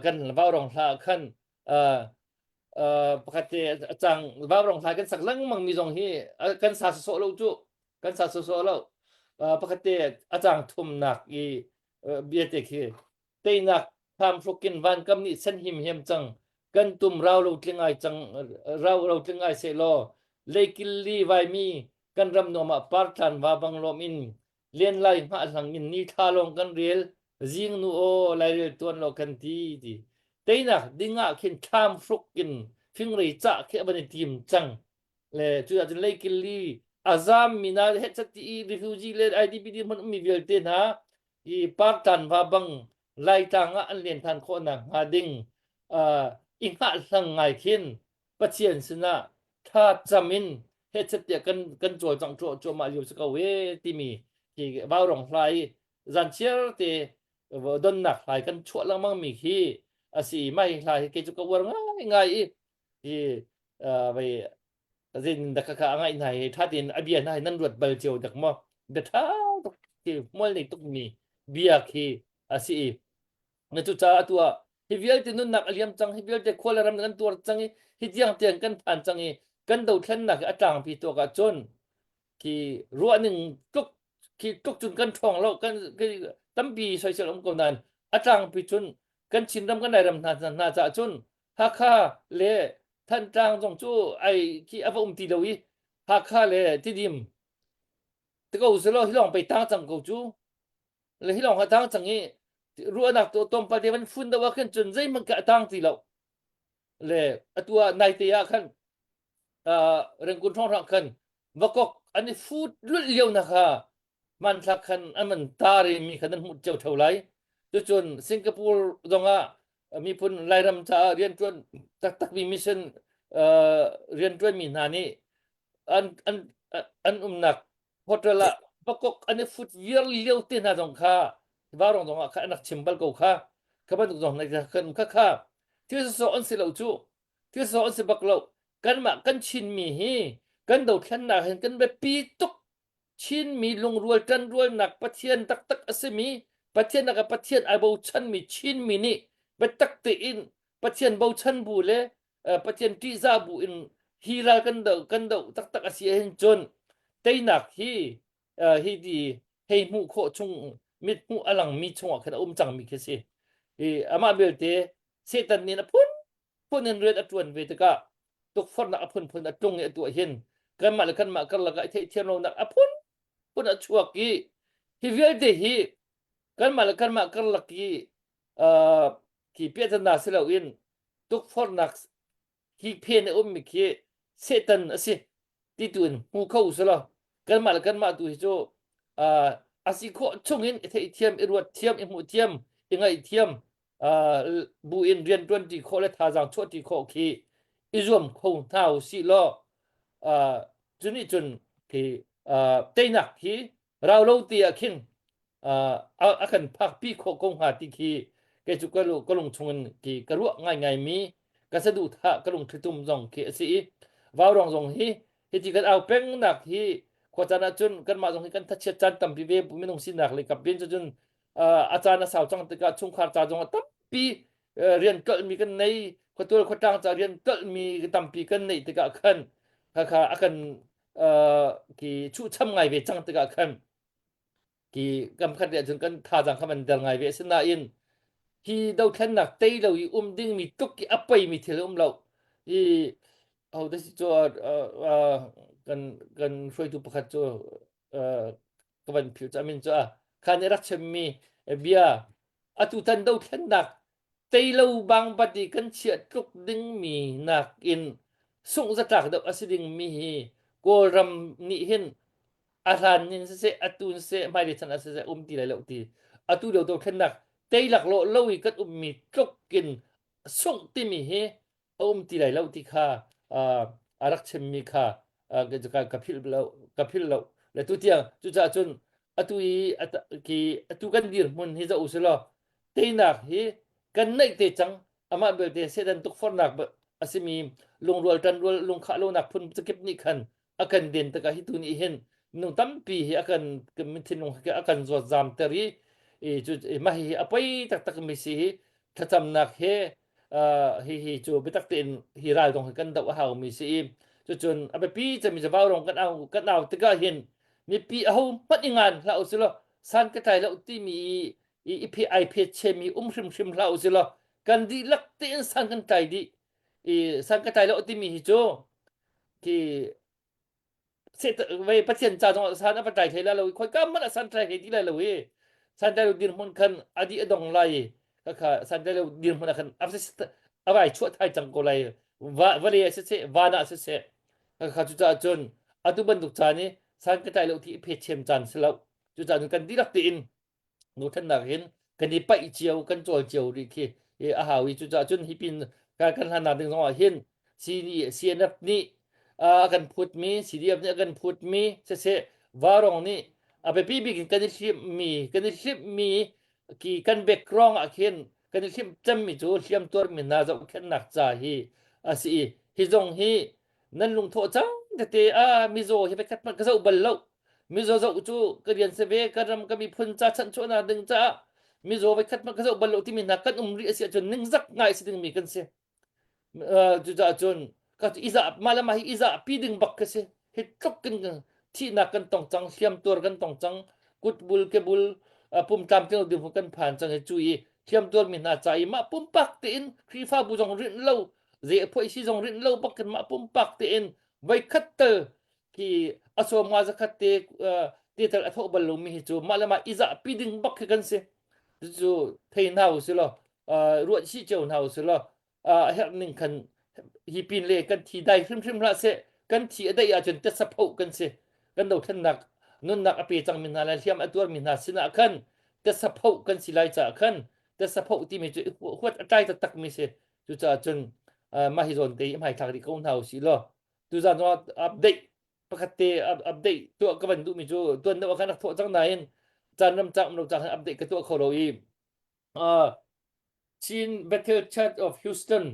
kan vaurong hla khan pakhat te a cang vaurong hla kan sak lengmang mi zong hi kan sa sawsawh lo cu kan sa sawsawh lo pakhat te a cang thumnak i bia te khi teinak thlam hrukin vankam nih sen him hem cang kan tum rau lo tling ai cang rau lo tling ai se law leikil li vaimi kan ram nuam ah partlan va bang lawm in len lai hngah hlang in ni thla lawng kan rel zing nu aw lairel tuan law kan ti ti teinak ding ah khin thlam hruk in fingrei cah khi a van i tim cang le cu ahcun leikil li a zam mi na he chati i refugee le IDP dir hmun ummi vialte hna i partlan va bang laitlang ah an len than khawh nak hnga ding i hngah hlang ngai khin Pathian sinah thla cam in hechet tiah kan kan cawlcangh cuahmah lio si ko e timi hi vaurong hla i zanchiar te donnak hlai kan chuah lengmang mi khi a si mai hla hi kei cu ka uar ngai ngai i hi vei zin da kha ngai hna hi tha tin a bia hna hi nan ruat bal cio dak maw bia tha tuk khi mual nei tuk mi bia khi a si i na cu caah atu ah hi vialte nunnak a liam cang hi vialte khua le ram kan tuar cang i hi tiang tiang kan phan cang i kan dothlennak hi a tlangpi tuak ah cun khi ruahning tluk khi tluk cun kan ṭhawng lo kan tampi soisel um ko nain a tlangpi cun kan Chinram kan Lairam hna hna caah cun Hakha le Thantlang zong cu ai khi a va um ti lo i Hakha le Tidim te ko selaw hi lawng pei tang cang ko cu le hi lawng ha tang cang i. Ruahnak to tlawmpal te van fun deuh ah khan cun zeihmanh ka tang ti lo. Le atu ah naite ah khan uh, Rangoon hrawnghrang khan vakok an i fut lulh lio na kha hmanthlak khan an man tar i mi khan an hmuh cio theo lai. Cucun Singapore zongah miphun Lairam caah rianṭuan taktakmi mission uh, rianṭuanmi hna nih an an an umnak hotel ah vakok an i fut viar lio te hna zong kha varong zong ah kha an rak chim bal ko kha kha bantuk zong kan kha kha thil sawsawh an si lo cu thil sawsawh an si bak lo kanmah kan Chinmi hi kan dothlennak hin kan biapi tuk Chinmi lungrual ṭanrualnak Pathian taktak a simi Pathian ah Pathian ai bochanmi Chinmi nih biatak tein Pathian bochan bu le Pathian ṭihzah bu in hi ral kan do kan doh taktak a si ahhin cun teinak hi hi ti hei hmuh khawh chung mit hmuh a langmi chungah khan a um cangmi khi si. I amah belte Satan nih a phun phun in rian a ṭuan ve tikah tukforhnak a phunphun a tlung i a tuah hin kanmah le kanmah karlak ah i theihthiam lonak a phunphun a chuak i hi vialte hi kanmah le kanmah karlak i uh, khi piahtana si loin tukforhnak hi phen a ummi khi Satan a si ti tu in hmu kho usulaw kanmah le kanmah tu hi cu uh, a si khawh chungin i theihthiam i ruat thiam i hmuh thiam i ngaih thiam uh, bu in rian ṭuan ṭi khawh le thazaang chuah ṭi khawh khi i zuam kho hna u sih law uh, cu nih cun khi uh, teinak khi rau lo ti ah khin uh, a, a kan phakpi khawh ko hnga ti khi kei cu ka, ka lung chungin ki ka ruah ngaingai mi ka saduhthah ka lungthlitum zong khi a si i vaurawng zong hi hiti kan au pengnak hi khuacaan ahcun kanmah zong hi kan thachiat caan tampi ve minung sinak le kap bin cun a caan a sau cang tikah chungkhar ca zong a tampi rian kalhmi kan nei khuatual khuatlang ca rian kalhmi tampi kan neih tikah khan kha a kan ki chuhcham ngai ve cang tikah khan ki kam khat le cun kan thazaang kha man der ngai ve asinain hi dothlennak tei lo i um dingmi tluk i a peimi thil um lo i ho te si cu kan kan hruaitu pakhat cu ka van philh cu amin cu a khan i rak chimmi bia atu tan dothlennak tei lo bang bat i kan chiah tluk dingmi nakin sungh zatlak deuh a si dingmi hi Kawlram nih hin a hlan ning siseh atu siseh hmailei chan ah siseh um ti lai lo ti atu lio dothlennak tei laklawh lo i kan ummi tluk in sungh timi hi a um ti lai lo ti kha a rak chimmi kha ka philh lo ka philh lo le tu tiang cucaah cun atu i ki atu kan dirhmun hi zoh usih law teinak hi kan neih te cang amah belte Satan tukforhnak a simi lungrual ṭanrual lungkhah lonak phun zakip nih khan a kan den tikah hi tu nih hin minung tampi hi a kan thinlung hi a kan zawt zamter i i cu mah hi a poi taktak mi si hi thlacamnak he hi hi cu biatak tein hi ral dong hi kan doh a hau mi si i cucun a biapi cemi cu vaurawng kan au kan au tikah hin mipi aho hmanh i ngan hlah usilaw san ka tlai lo timi i i phe ai phe chemi um hrimhrim hlah usilaw kan dihlak tein san kan tlai dih i san ka tlai lo timi hi cu khi vei Pathian ca zong san a va tlai hlei lai lo i khoika hmanh ah san tlai hlei ti lai lo i san tlai lo dirhmun khan a dih a dong lai i khakha san tlai lo dirhmun ah khan a vai chuah thai cang ko lai va vale ah siseh van ah siseh khakha cucaah cun atu bantuk caan i san ka tlai lo ti i phetchem caan si lo cucaah cun kan dihlak tein Nuthennak hin kan i paih cio kan cawl cio rih khi a hau i cucaah cun hi pin kan hlannak ding zongah hin CNF nih a kan phutmi CDF nih a kan phutmi siseh Varong nih a biapi bik in kan i hlimmi kan i hlimmi ki kan background ah khin kan i hlimh cemmi cu hliam tuarmi hna zohkhenhnak ca hi a si i hi zong hi nan lungthawh cang tete a mizaw hi pakhat hmanh ka zoh bal lo mizaw zoh cu ka rian si ve ka ram ka miphun ca chanhchuahnak ding caah mizaw voikhat hmanh ka zoh bal lo timi hna kan um rih a si ahcun ningzak ngai si dingmi kan si cucaah cun ka izah mah le mah hi izah pi ding bak ka si hi tluk kin thihnak kan tong cang hliam tuar kan tong cang kutbul kebul pum tlamtling lo ding kan phan cang hi cu i hliam tuar mi hna ca i mah pumpak tein Khrihfabu zong rinh lo zei a phuai si zong rinh lo bak kan mah pumpak tein voikhat tal khi a sawm nga zakhat te te tal a thawh bal lomi hi cu mah le mah izah pi ding bak khi kan si. Cucu thei hna u si law ruah chih cio hna u si law a herh ning khan hi pin le kan thi dai hrimhrim hlah seh kan thi a daih ahcun tetsapho kan si kan dothlennak nunnak a pe cangmi hna le hliam a tuarmi hna sinah khan tetsapho kan si lai caah khan tetsapho timi cu huat a tlai taktakmi si cucaah cun mah hi zawn te i hmaithlak rih ko hna u sih law tuzan zong update pakhat te update tuah ka van duhmi cu tuan deuh ah khan rak thawh cang nain caan ram cang um lo cang update ka tuah kho lo i Chin Bethel Church of Houston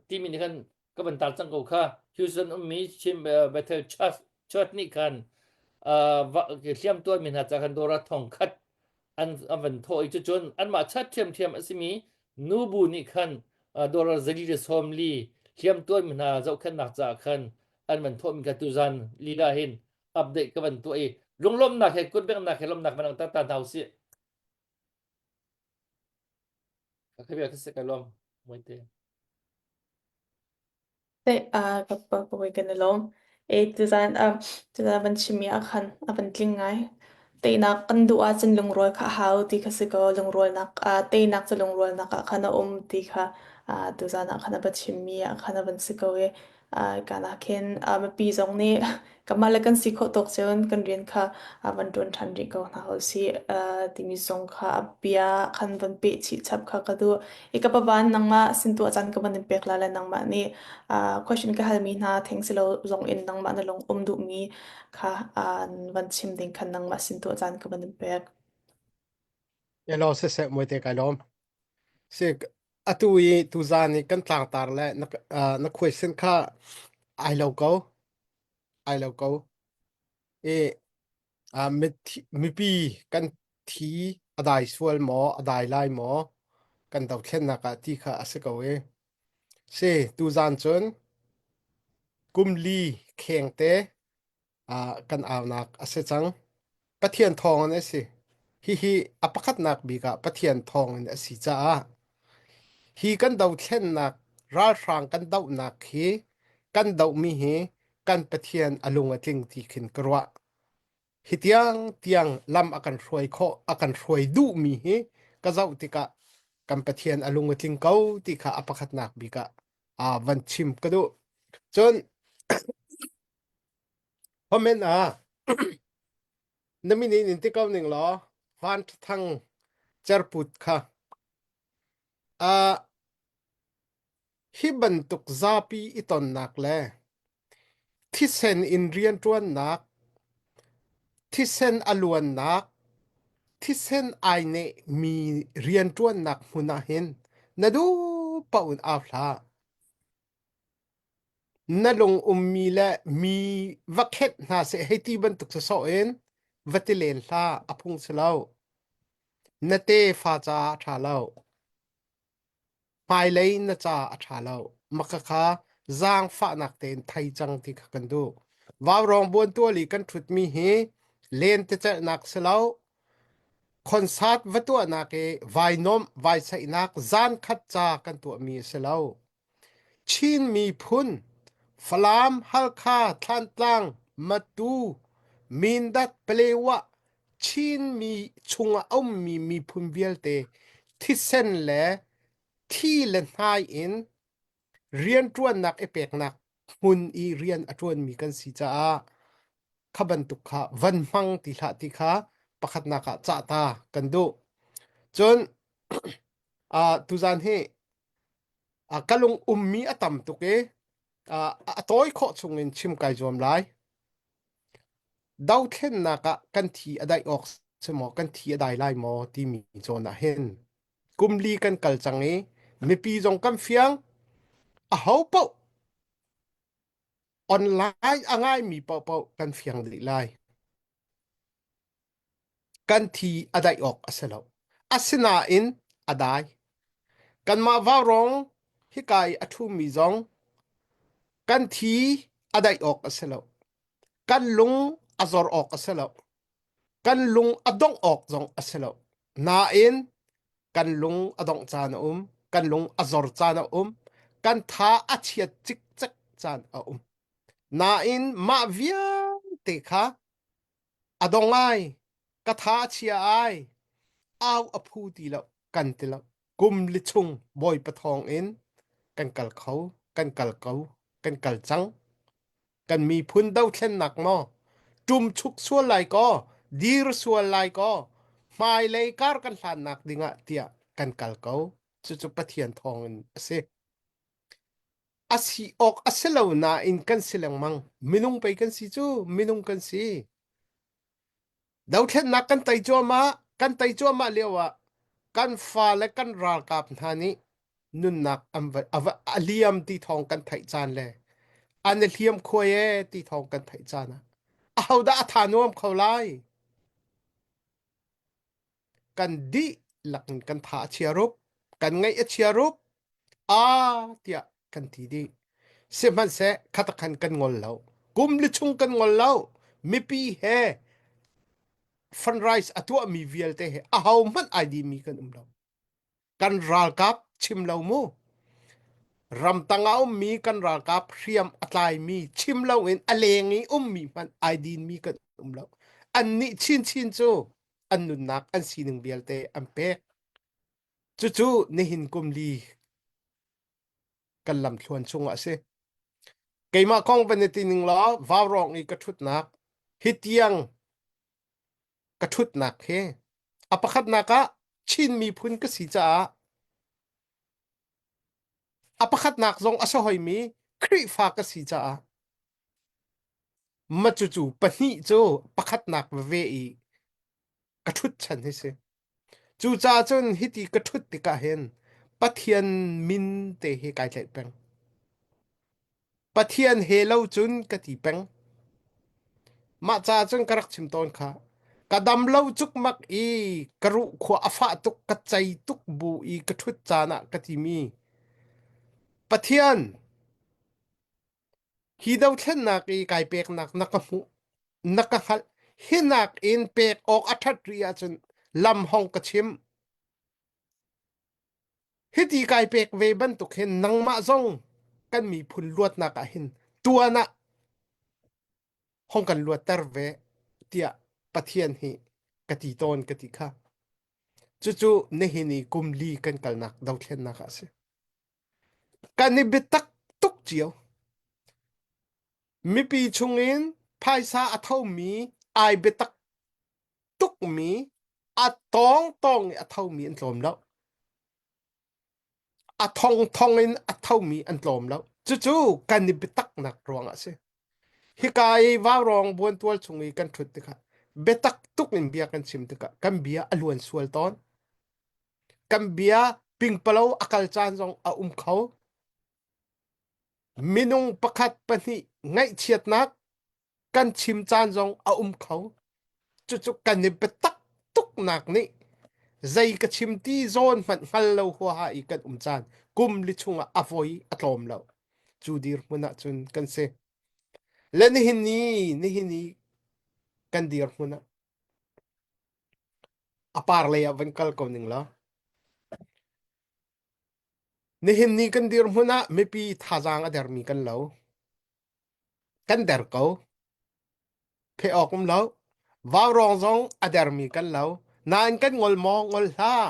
timi nih khan ka van tar cang ko kha Houston ummi Chin Bethel Church Church nih khan hliam tuarmi hna ca khan dora thong khat an an van thawh i cucun anmah chat ṭhiamṭhiam a simi nubu nih khan dollar zali le sawmli hliam tuarmi hna zohkhenhnak caah khan an van thawhmi kha tuzan lila hin update ka van tuah i lunglawmhnak he kutbengnak he lawmhnak van langhter ta hna usih. Ka bia ka si ka lawm. Muaite. Ka pa ka kan i lawm. E tuzan tuzan van chimmi ah khan a van tling ngai. Teinak kan duh ahcun lungrual kha a hau ti kha si ko. Lungrualnak teinak cu lungrualnak ah khan a um ti kha tuzan ah khan a va chimmi ah khan a van si ko i kaan ah khin mipi zong nih kanmah le kan si khawh tawk cun kan rian kha van ṭuan ṭhan rih ko hna usih timi zong kha a bia khan van peh chih chap kha ka duh. I ka pavan nangmah sin tuah caan ka van in pek la le nangmah nih question ka halmi hna theng si lo zong in nangmah na lung um duhmi kha van chim ding khan nangmah sin tuah caan ka van in pek. Elo siseh muaite kai lawm. Si atu i tuzan i kan tlangtar le na na khuaisin kha ai lo ko ai lo ko i mipi kan thi a dai sual maw a dai lai maw kan dothlennak ah ti kha a si ko i si tuzan cun kum li kheng te kan aunak a si cang. Pathian thawng in a si. Hihi a pakhatnak bik ah Pathian thawng in a si caah hi kan dothlennak ralhrang kan dohnak hi kan dohmi hi kan Pathian a lung a tling ti khin ka ruah. Hi tiang tiang lam a kan hruai khawh a kan hruai duhmi hi ka zoh tikah kan Pathian a lung a tling ko ti kha a pakhatnak bik ah van chim ka duh. Cun Comment ah na min in ti ko ning law Van Thang Cerput kha uh, hi bantuk zapi i tonnak le thisen in rianṭuannak, thisen a luannak, thisen ai nehmi rianṭuannak hmun ah hin na duh paoh in au hlah. Na lung ummi le mi va khenh hna seh hei ti bantuk sawsawh in va ti len hlah a phung si lo. Na tefa caah a ṭha lo. Hmailei na caah a ṭha lo. Maka kha zaangfahnak tein thei cang ti kha kan duh. Vaurawng buantual i kan ṭhutmi hi lentecelhnak si lo. Concert va tuahnak i vai nuamh vai saihnak zan khat ca kan tuahmi a si lo. Chin miphun Falam, Halkha, Thlantlang, Matu, Mindat, Palewa Chinmi chungah a ummi miphun vialte thisen le thi le hnai in rianṭuannak i peknak hmun i rian a ṭuanmi kan si caah kha bantuk kha van hmang ti hlah ti kha pakhatnak ah cah ta kan duh. Cun uh, tuzan hi ka lung ummi a tam tuk i a tawi khawh chungin chim kai zuam lai. Dothlennak ah kan thi a daih awk si maw, kan thi a dai lai maw timi zawn ah hin kum li kan kal cang i mipi zong kan fiang. Aho paoh online a ngaimi paohpaoh kan fiang dih lai. Kan thi a daih awk a si lo. Asinain a dai. Kanmah vaurawng hika i a ṭhumi zong kan thi a daih awk a si lo. Kan lung a zor awk a si lo. Kan lung a dongh awk zong a si lo. Nain kan lung a dongh caan a um, kan lung a zor caan a um, kan tha a chiat cikcek caan a um. Nain mah vialte kha a dong ai, ka tha a chia ai. Au a phu ti lo, kan ti lo. Kum li chung Bawipa thawng in kan kal kho, kan kal ko, kan kal cang. Kan miphun dothlennak maw ṭumchuk sual lai kaw, dir sual lai kaw, hmailei kar kan hlannak dingah tiah kan kal ko. Cucu Pathian thawng in a si. A si awk a si lo nain kan si lengmang. Minung pei kan si cu, minung kan si. Dothlennak kan tei cuahmah, kan tei cuahmah lio ah kan fale kan ralkap hna nih nunnak an va, a, va, a liam ti thawng kan theih caan le an i hliam khuai e ti thawng kan theih caan ah ahodah a tha nuam kho lai? Kan dihlak in kan tha a chia rup, kan ngaih a chia rup, aa tiah kan ti dih. Sihmanhseh khatakhan kan ngol lo. Kum li chung kan ngol lo. Mipi he fundraise a tuahmi vialte he aho hmanh ai dimi kan um lo. Kan ralkap chim lo mu. Ramtang a ummi kan ralkap hriam a tlaimi chim loin a leng i ummi hmanh ai dinmi kan um lo. Annih chinchin cu an nunnak an sining vialte an pek. Cucu nihin kum li kan lamthluan chungah a si. Keimah kong van i ti ning law vaurawng i ka ṭhutnak hi tiang ka ṭhutnak hi a pakhatnak ah Chin miphun ka si caah a pakhatnak zong a si hoimi Khrihfa ka si caah ma cucu pahnih cu pakhatnak veve i ka ṭhut chan hi si. Cucaah cun hiti ka ṭhut tikah hin Pathian min te hi kai tlaih peng. Pathian he lo cun ka ti peng. Mah caah cun ka rak chim tawn kha. Ka dam lo cukmak i ka ruh khua a fah tuk, ka cei tuk bu i ka ṭhut caan ah ka timi Pathian hi dothlennak i kai peknak na ka hmuh na ka hngalh hinak in pek awk a ṭhat rih ahcun lam hong ka chim. Hiti kai pek ve bantuk hin nangmah zong kan miphun luatnak ah hin tuan ah hong kan luatter ve tiah Pathian hi ka ti tawn ka ti kha. Cucu nihin i kum li kan kalnak dothlennak ah a si. Kan i biatak tuk cio. Mipi chungin phaisa a thomi ai biatak tukmi a tawngtawng i a thomi an tlawm lo. A thongthong in a thomi an tlawm lo. Cucu kan i biataknak ruangah a si. Hika i vaurawng buantual chung i kan ṭhut tikah biatak tuk in bia kan chim tikah kan bia a luan sual tawn. Kan bia pingpalo a kal caan zong a um kho. Minung pakhat pahnih ngaihchiatnak kan chim caan zong a um kho. Cucu kan i biatak tuknak nih zei ka chim ti zawn hmanh hngal lo huaha i kan um caan kum li chungah a voi a tlawm lo. Cu dirhmun ah cun kan si. Le nihin ni nihin ni kan dirhmun ah a par lei ah van kal ko ning law Nihin ni kan dirhmun ah mipi thazaang a dermi kan lo. Kan der ko. Pheh awk um lo. Vaurawng zong a dermi kan lo. Nain kan ngol maw? Ngol hlah.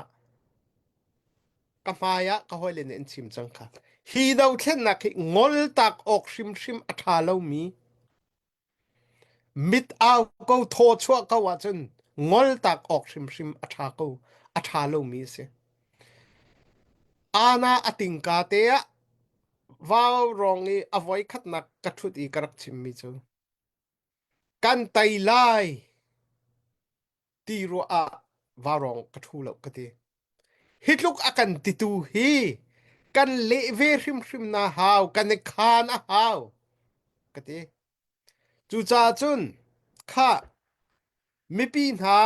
Ka hmai ah ka hawile nih an chim cang kha. Hi dothlennak hi ngol tak awk hrimhrim a ṭha lomi Mit au ko thaw chuah ko ahcun ngoltak awk hrimhrim a ṭha ko a ṭha lomi a si. Ana a tingka te ah vaurawng i a voi khatnak ka ṭhut i ka rak chimmi cu kan tei lai ti ruah ah vaurawng ka ṭhu lo ka ti. Hi tluk a kan titu hi kan leh ve hrimhrim na hau, kan i khaan a hau ka ti. Cucaah cun khah mipi hna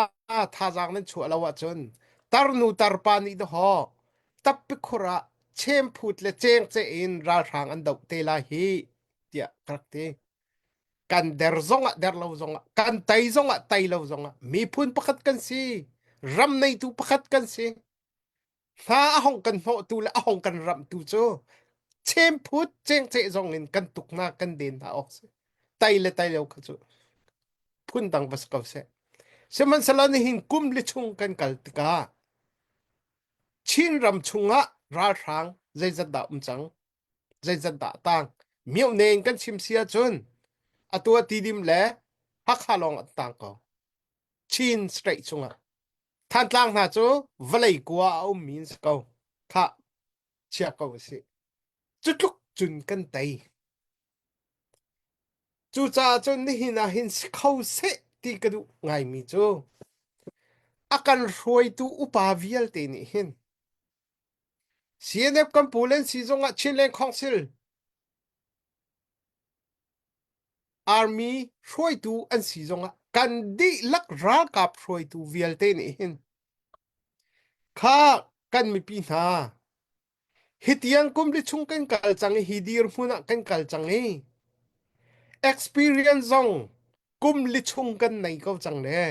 thazaang nan chuah lo ahcun tarnu tarpa nih dawhaw tappi khur ah chemphut le cengceh in ralhrang an doh te lai hi tiah ka rak ti. Kan der zongah der lo zongah kan tei zongah tei lo zongah miphun pakhat kan si ram neitu pakhat kan si hna a hong kan hnawhtu le a hong kan ramhtu cu chemphut cengceh zong in kan tuk hna kan den hna awk si tai le tai lo kha cu phun dang va si ko seh sihmanhsehlaw nihin kum li chung kan kal tikah. Chinram chungah ralhrang zeizat dah um cang? Zeizat dah tang? Myohne in kan chim si ahcun atu ah Tidim le Hakha lawng an tang ko. Chin state chungah. Thantlang hna cu vawlei kua a ummi an si ko. Khah, chia ko usih. Cutluk cun kan tei. Cucaah cun nihin ah hin si kho seh ti ka duh ngaimi cu a kan hruaitu upa vialte nih hin CNF kan pu len si zongah Chinland Council Army hruaitu an si zongah kan dihlak ralkap hruaitu vialte nih hin kha kan mipi hna Hi tiang kum li chung kan kal cang i hi dirhmun ah kan kal cang i experience zong kum li chung kan nei ko cang le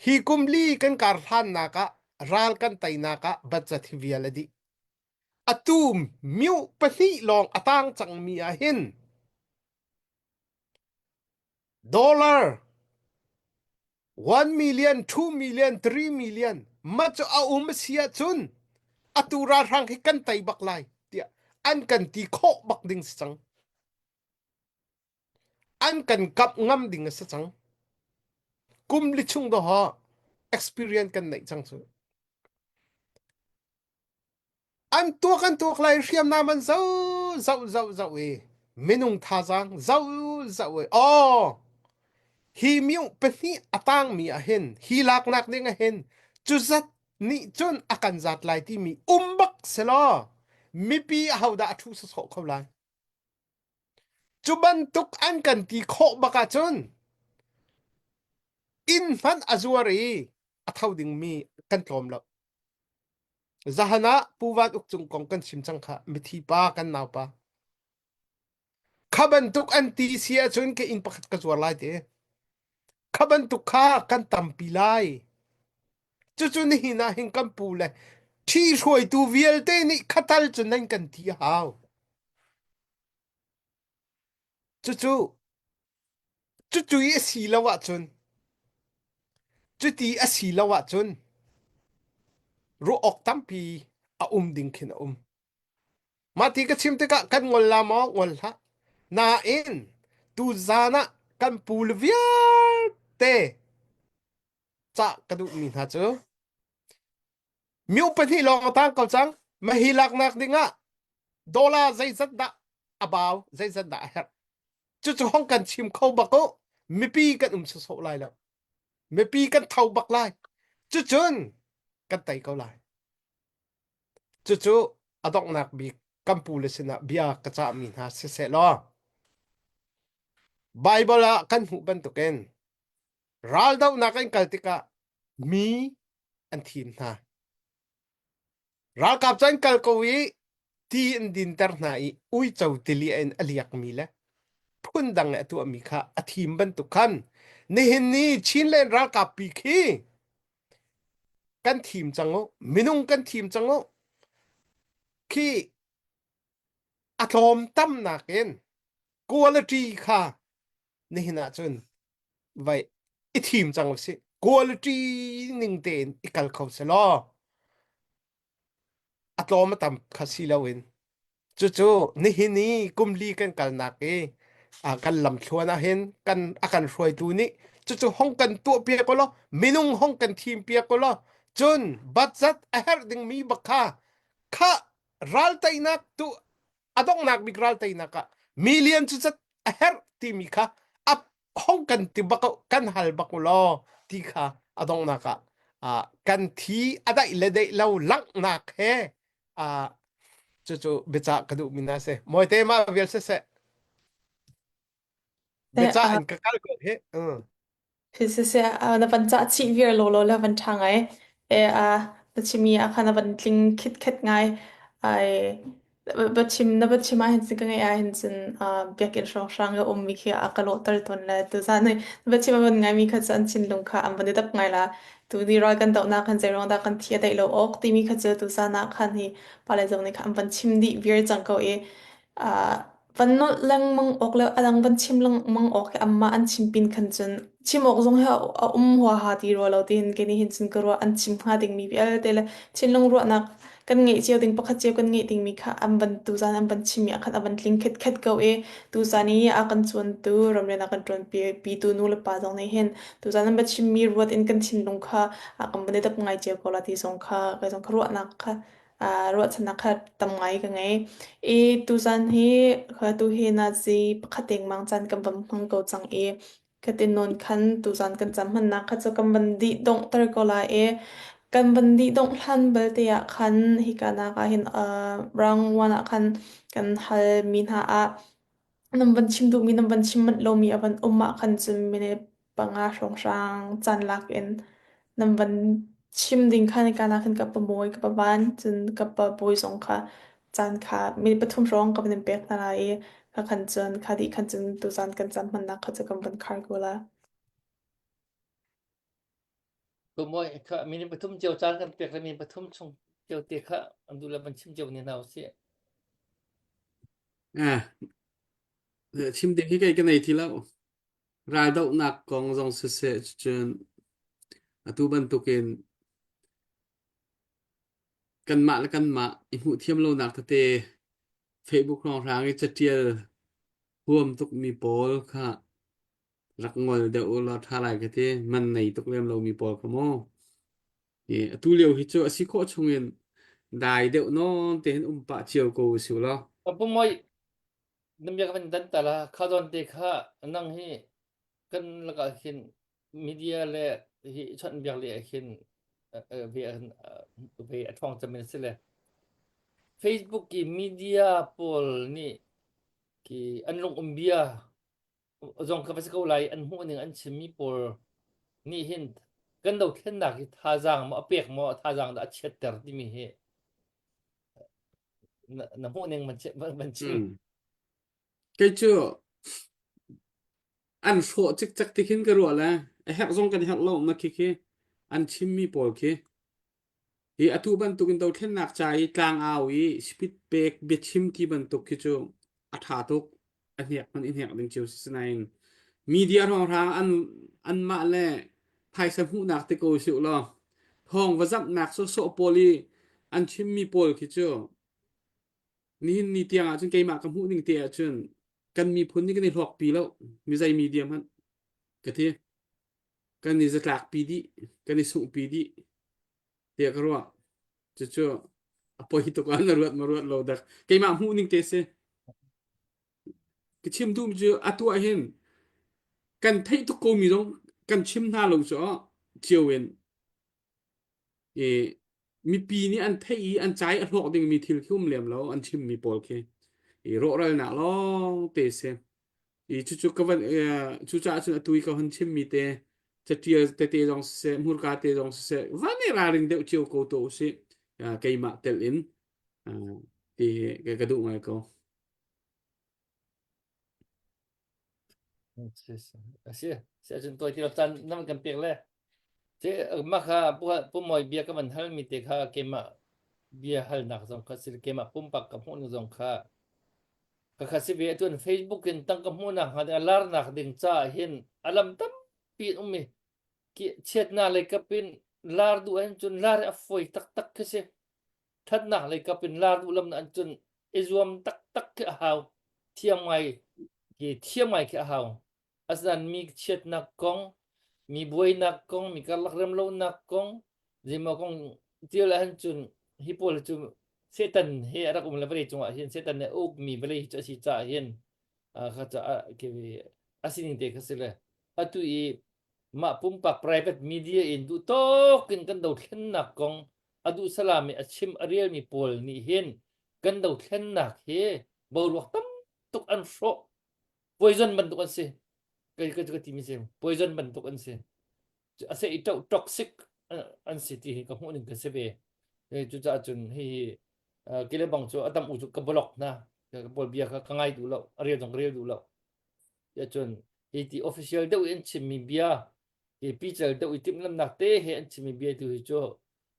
hi kum li kan kar hlannak ah ral kan teinak ah budget hi vial a dih. Atu myu pahnih lawng a tang cangmi ah hin dollar 1 million, 2 million, 3 million mah cu a um a si ahcun atu ralhrang hi kan tei bak lai tiah an kan ti khawh bak ding si cang. An kan kap ngam ding a si cang. Kum li chung doha experience kan neih cang cu. An tuak an tuak lai hriamnam an zoh zoh zoh zoh i minung thazaang zoh zoh i aw hi miu pahnih a tangmi ah hin hi laknak ding ah hin cuzat nih cun a kan zat lai timi um bak selaw mipi ahodah a ṭhu sawsawh kho lai cu bantuk an kan ti khawh bak ahcun inn hmanh a zuar i a tho dingmi kan tlawm lo Zahan ah Pu Van Uk Cung kong kan chim cang kha mithi pa kan naupa. Kha bantuk an ti si ahcun ka inn pakhat ka zuar lai te. Kha bantuk kha kan tampi lai. Cucu nihin ah hin kan pu le ṭhi hruaitu vialte nih khatal cu nan kan ti a hau. Cucu cucu i a si lo ahcun cuti a si lo ahcun ruah awk tampi a um ding khin a um. Mah ti ka chim tikah kan ngol la maw ngol hlah. Nain tuzaan ah kan pu le vialte cah ka duhmi hna cu Myu pahnih lawng a tang ko cang. Mahi laknak dingah dollar zeizat dah a bau, zeizat dah a herh. Cucu hong kan chim kho bak u. Mipi kan um sawsawh lai lo. Mipi kan tho bak lai. Cucun kan tei ko lai. Cucu a donghnak bik kan pu le sinah bia ka cahmi hna siseh law Bible ah kan hmuh bantukin Raldohnak an kal tikah mi an thim hna. Ralkap cu an kal ko i ti an dinter hna i uico tili in a liakmi le phundang i a tuahmi kha a thim bantuk khan nihin ni Chinland ralkap pi khi kan thim cang u minung kan thim cang u khi a tlawm tamnak in quality kha nihin ah cun vai i thim cang usih quality ning tein i kal kho selaw a tlawm a tam kha si loin cucu nihin i kum li kan kalnak i kan lamthluan ah hin kan a kan hruaitu nih cucu hong kan tuah piak law minung hong kan thim piak law cun budget a herh dingmi bak kha kha ral teinak tu a donghnak bik ral teinak ah million cu cat a herh timi kha a hong kan ti bak kan hal bak u law ti kha a donghnak ah kan thi a daih le daih lo langhnak he cucu biacah ka duh mi na si mawite ma vial se seh biacah in ka kal ko he Siseh, na van cah chih viar lawlaw le van ṭha ngai. E, na chimmi ah khan na van tling khitkhet ngai. Ai, va chim na va chim ahhin cun ka ngaih ahhin cun biakinn hrawnghrang ka ummi khi a ka lawhter tawn le tuzaan hei va chim a van ngaimi kha cu an thinlung kha an van i dap ngai la. Tu ni ral kan dohnak khan zeiruang dah kan thi a daih lo awk timi kha cu tuzaan ah khan hi pale zong nih khan an van chim dih viar cang ko i van nolh lengmang awk le a dang van chim lengmang awk hi anmah an chim pin khan cun. Chim awk zong hi a um huaha ti rua lo tiin kei nih hin cun ka ruah. An chim hnga dingmi vialte le thinlung ruahnak kan ngeih cio ding pakhat cio kan ngeih dingmi kha an van tuzaan an van chimmi ah khan a van tling khitkhet ko i tuzaan i a kan cuantu ramrian a kan ṭuanpitu nu le pa zong nih hin tuzaan an va chimmi ruat in kan thinlung kha a kan van i dap ngai cio ko la ti zong kha kei zong ka ruahnak kha ruahchannak kha tam ngai ka ngei. I tuzaan hi kha tu hi nazi pakhat dengmang caan kan van hmang ko cang i Katin nawn khan tuzaan kan cam hmannak kha cu kan van dih donghter ko lai i kan van dih dongh hlan belte ah khan hika nak ah hin uh, round one ah khan kan hal mi hna ah nan van chim duhmi nan van chim manh lomi a van um ah khan cun minute panga hrawnghrang caan lak in nan van chim ding khan hika nak hin ka pa mawi ka pa van cun ka pa bawi zong kha caan kha minute pathum hrawng ka van in pek hna lai i kha khan cun kha dih khan cun tuzaan kan caan hmannak kha cu kan van khar ko la. Kumoi kha minute pathum cio caan kan pek le minute pathum chung cio te kha an duh le van chim cio ne hna usih. Eh, chim ding hi kei ka nei ti lo. Raldohnak kong zong siseh cun atu bantukin kanmah le kanmah i hmuh thiam lonak tete Facebook hrawnghrang i catial huam tukmi pawl kha rak ngol deuh u law ṭha lai ka ti. Man nei tuk lem lomi pawl kha mu. I atu lio hi cu a si khawh chungin dai deuh nawn tein um pah cio ko usih law. Ka pumoi na bia ka van dan ta la kha zawn te kha nang hi kan lakah hin media le hi chawnh biak le hin ve ve a ṭhawng cem in si le Facebook i media pawl nih ki an lung um bia zong kha va si ko lai an hmuh ning an chimmi pawl nih hin kan dothlennak hi thazaang maw a pek maw thazaang dah a chiatter timi hi na, na hmuh ning man man chim Mm. Kei cu an hrawh cikcek ti khin ka ruah le a herh zong kan herh lo na khi khi an chimmi pawl khi hi atu bantuk in dothlennak ca i tlangau i speed pek biachim ti bantuk khi cu a ṭha tuk a hnek hmanh i hnek ding cio si nain media hrawnghrang an anmah le phaisa hmuhnak te ko si law thawng va zamhnak sawhsawh pawl i an chimmi pawl khi cu nihin ni tiang ah cun keimah ka hmuh ning te ah cun kan miphun nih kan i hlawkpi lo mizei media hmanh ka ti kan i zatlakpi dih kan i sunghpi dih tiah ka ruah cucu a poi tuk ah na ruat ma ruat lo dak keimah hmuh ning te si ka chim duh cu atu ah hin kan theih tuk ko mi zong kan chim hna lo cu cio in i mipi nih an theih i an cai a hlawk dingmi thil khi um lem lo an chimmi pawl khi i rawhralnak lawng te si i cucu ka van cucaah cun atu i ka hon chimmi te catial tete zong siseh hmurka te zong siseh van i ralring deuh cio ko to usih keimah tel in ti hi ka duh ngai ko A si. Si ahcun tuai ti lo caan nan kan pek le. Ci mah kha pu Mawi bia ka van halmi te kha keimah bia halnak zong kha si keimah pumpak ka hmuhning zong kha ka kha si ve atuan Facebook in tangka hmuhnak hnga ding a larnak ding caah hin a lam tampi an um i chiatnak lei kap in lar duh ahhin cun lar a fawi taktak khi si. Ṭhatnak lei kap in lar duh lam an cun i zuam taktak khi a hau. Thiam ngai khi thiam ngai khi a hau. Asinain mi chiatnak kong, mi buainak kong, mi karlak remlonak kong, zeimaw kong tial ahhin cun hi pawl cu Satan he a rak um le vawlei cungah hin Satan nih a ukmi vawlei hi cu a si caah hin kha caah a sining te kha si le atu i mah pumpak private media in duh tawk in kan dothlennak kong a duh salam i a chim a relmi pawl nih hin kan dothlennak hi boruak tam tuk an hrawh poison bantuk an si kai ka ka timi si poison bantuk an si a se i toxic an si ti hi ka hmuh ning ka si ve cucaah cun hi kile bang cu a tam u cu ka block na ka pawl bia kha ka ngai duh lo a rel zong ka rel duh lo ya cun hi ti official deuh in chimmi bia hi pical deuh i timhlamnak te he an chimmi bia tu hi cu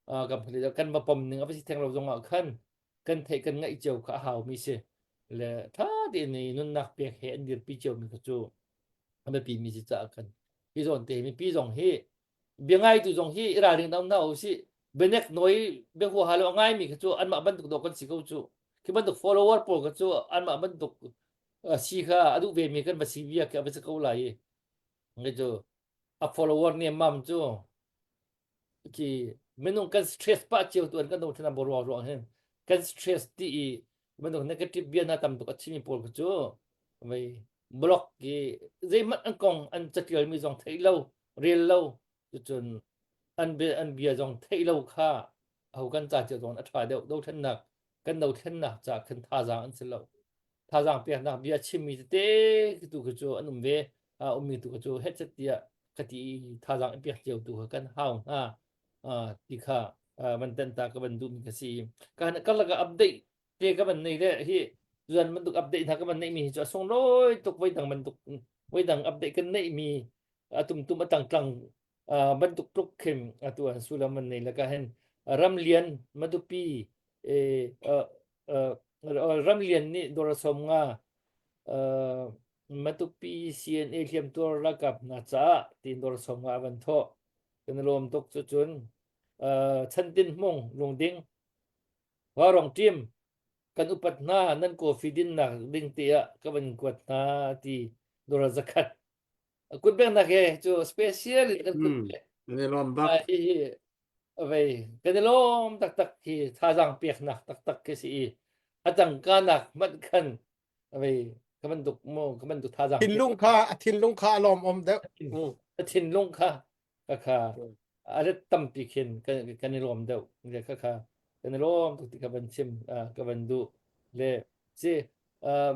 kan kan va pom ning a va si theng lo zong ah khan kan theih kan ngaih cio kha a haumi si le tha tein nunnak pek he an dirpi cio mi kha cu a biapi mi si caah kan. Hi zawn te mipi zong hi bia ngaitu zong hi i ralring dam hna usih. Bianek noi bia huaha lo a ngaimi kha cu anmah bantuk dawh kan si ko cu. Khi bantuk follower pawl kha cu anmah bantuk si kha a duh vemi kan va si bia khi a va si ko lai i. Nge cu a follower nemmam cu khi minung kan stress pah cio tu an kan dong thana boruak ruang hin kan stress ti i minung negative bia na tam tuk a chimi pawl kha cu vei block i zeihmanh an kong an catial mi zong theih lo rel lo cucun an bia an bia zong theih lo kha ho kan ca cio zong a tha deuh dothlennak kan dothlennak ca khan thazaang an si lo thazaang peknak bia chimmi tete tu khi cu an um ve a ummi tu cu hetchet tiah ka ti thazaang i pek cio tu kha kan hau hna ti kha van tan ta ka van duhmi ka si ka karlak ah update te ka van nei le hi zuan bantuk update hna ka van neih mi hi cu a sunglawi tuk voi dang bantuk voi dang update kan neih mi atum tum atang tlang bantuk tluk khin atu an sulam van nei le ka hen ramlian matupi ramlian nih dora som nga Matupi CNA hliamtuar ralkap hna caah tiin dawr som nga a van thawh. Kan i lawm tuk cu cun Chantin Hmung Lungding Vaurawng team kan upat hna nan coffee dinnak ding te ah ka van kuat hna ti dawr zakhat. Kut bengnak he cu special in kan kut Hmm. Kan i lawm bak. Hi hi vei kan i lawm taktak hi thazaang peknak taktak khi si i a tangka nak hmanh khan vei ka bantuk mu ka bantuk thazaang thinlung kha a thinlung kha a lawm om deuh a thinlung kha ka kha a ret tampi khin kan kan i lawm deuh le kha kha kan i lawm tuk ti ka van chim ka van duh le si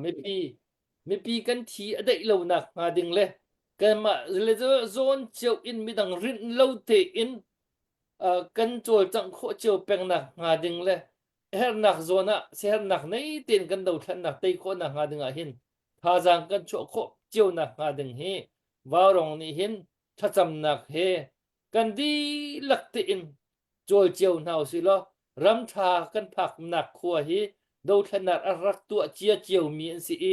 mipi mipi kan thi a daih lo nak hnga ding le kanmah le zawn cio in midang rinh lo tein kan cawlcangh khawh cio peng nak hnga ding le hernak zawn ah siaherhnak nei tein kan dothlannak tei khawhnak hnga ding ah hin thazaang kan chuah khawh cionak hnga ding hi Vaurawng nih hin thlacamnak he kan dihlak tein cawl cio hna usih law ram ṭha kan phaknak khua hi dothlannak a rak tuah cia ciomi an si i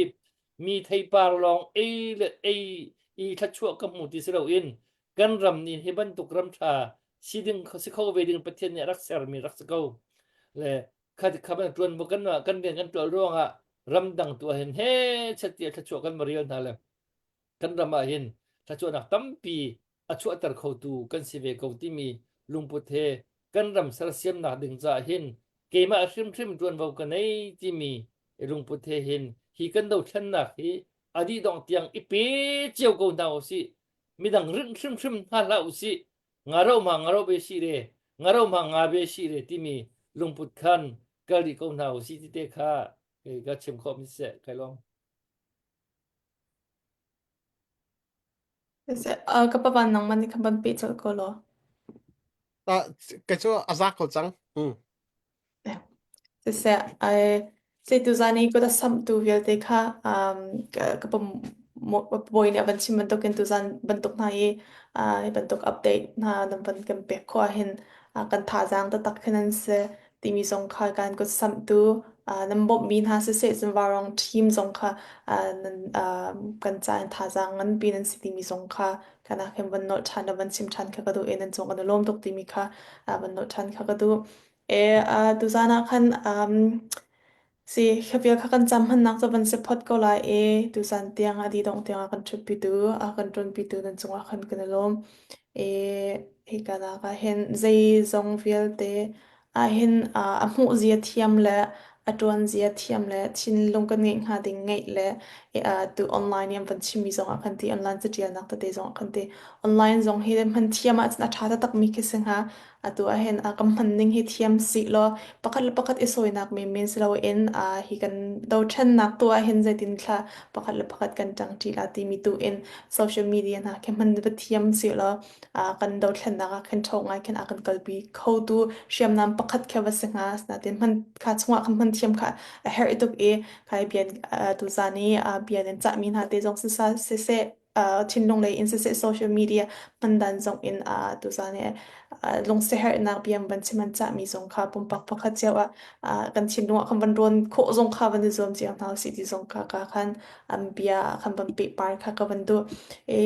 mi theipar lawng ei le ei i thluachuah ka hmu ti si loin kan ram nih hi bantuk ram ṭha si ding si kho ve ding Pathian nih a rak sermi rak si ko le kha kha ban ṭuan bu kan kan rian kan ṭual ruangah ramdang tu ah hin he chet tiah thluachuah kan va rel hna le kan ram ah hin thluachuahnak tampi a chuahter khotu kan si ve ko timi lungput he kan ram sersiamnak ding caah hin keimah hrimhrim ṭuanvo ka nei timi lungput he hin hi kan dothlennak hi a dih dongh tiang i pe cio ko hna usih midang rinh hrimhrim hna hlah usih ngaro ma ngaro be si re ngaro ma nga be si re timi lungput khan kal rih ko hna usih ti te kha kei ka chim khawh mi seh kai lawm. Ka pa van nangmah nih khan van peh colh ko law. Ka cu a za ko cang. Mm. Siseh, ai tuzaan i kut a samhtu vialte kha um, ka, ka bawi nih a van chim bantukin tuzaan bantuk hna i uh, hi bantuk update hna nan van kan pek khawh ahhin uh, kan thazaang taktak khin an si timi zong kha kan kut samhtu uh, nan bawmhmi hna siseh cun vaurawng team zong kha uh, nan uh, kan ca in thazaang nganpi nan si timi zong kha kan ah khin van nolh ṭhan le van chim ṭhan kha ka duh i nan cung kan i lawm tuk timi kha uh, van nolh ṭhan kha ka duh. E, uh, tuzaan ah khan um, si kha kha kan cam hmannak cu van si phot ko lai i tuzaan tiang a dih dongh tiang a kan ṭhutpitu a kan ṭuanpitu nan cungah khan kan i lawm. E, hika nak ah hin zeizong vialte ahhin a hmuh zia thiam le a ṭuan zia thiam le thinlung kan ngeih hnga ding ngeih le tu online i an van chimmi zong ah khan ti online caṭialnak tete zong ah khan ti online zong hi hman thiam ahcun a ṭha taktakmi khi si hnga. Atu ahhin a kan hman ning hi thiam sih law pakhat le pakhat i sawinak menmen si loin hi kan dothlennak tu ahhin zeitin thla pakhat le pakhat kan ṭangṭi la timi tu in social media hna khi hman va thiam sih law kan dothlennak ah khin ṭho ngai khin a kan kalpi khotu hriamnam pakhat kha va si hnga. Asinain hman kha chungah khan hman thiam kha a herh tuk i khai bian tuzaan i bia nan cahmi hna te zong siseh thinlung lei in siseh social media hman dan zong in tuzaan i lungsiaherhnak bia van chim an cahmi zong kha pumpak pakhat cio ah kan thinlung ah khan van rawn khawh zong kha van i zuam cio hna usih ti zong kha ka khan an bia khan van pehpar kha ka van duh. I.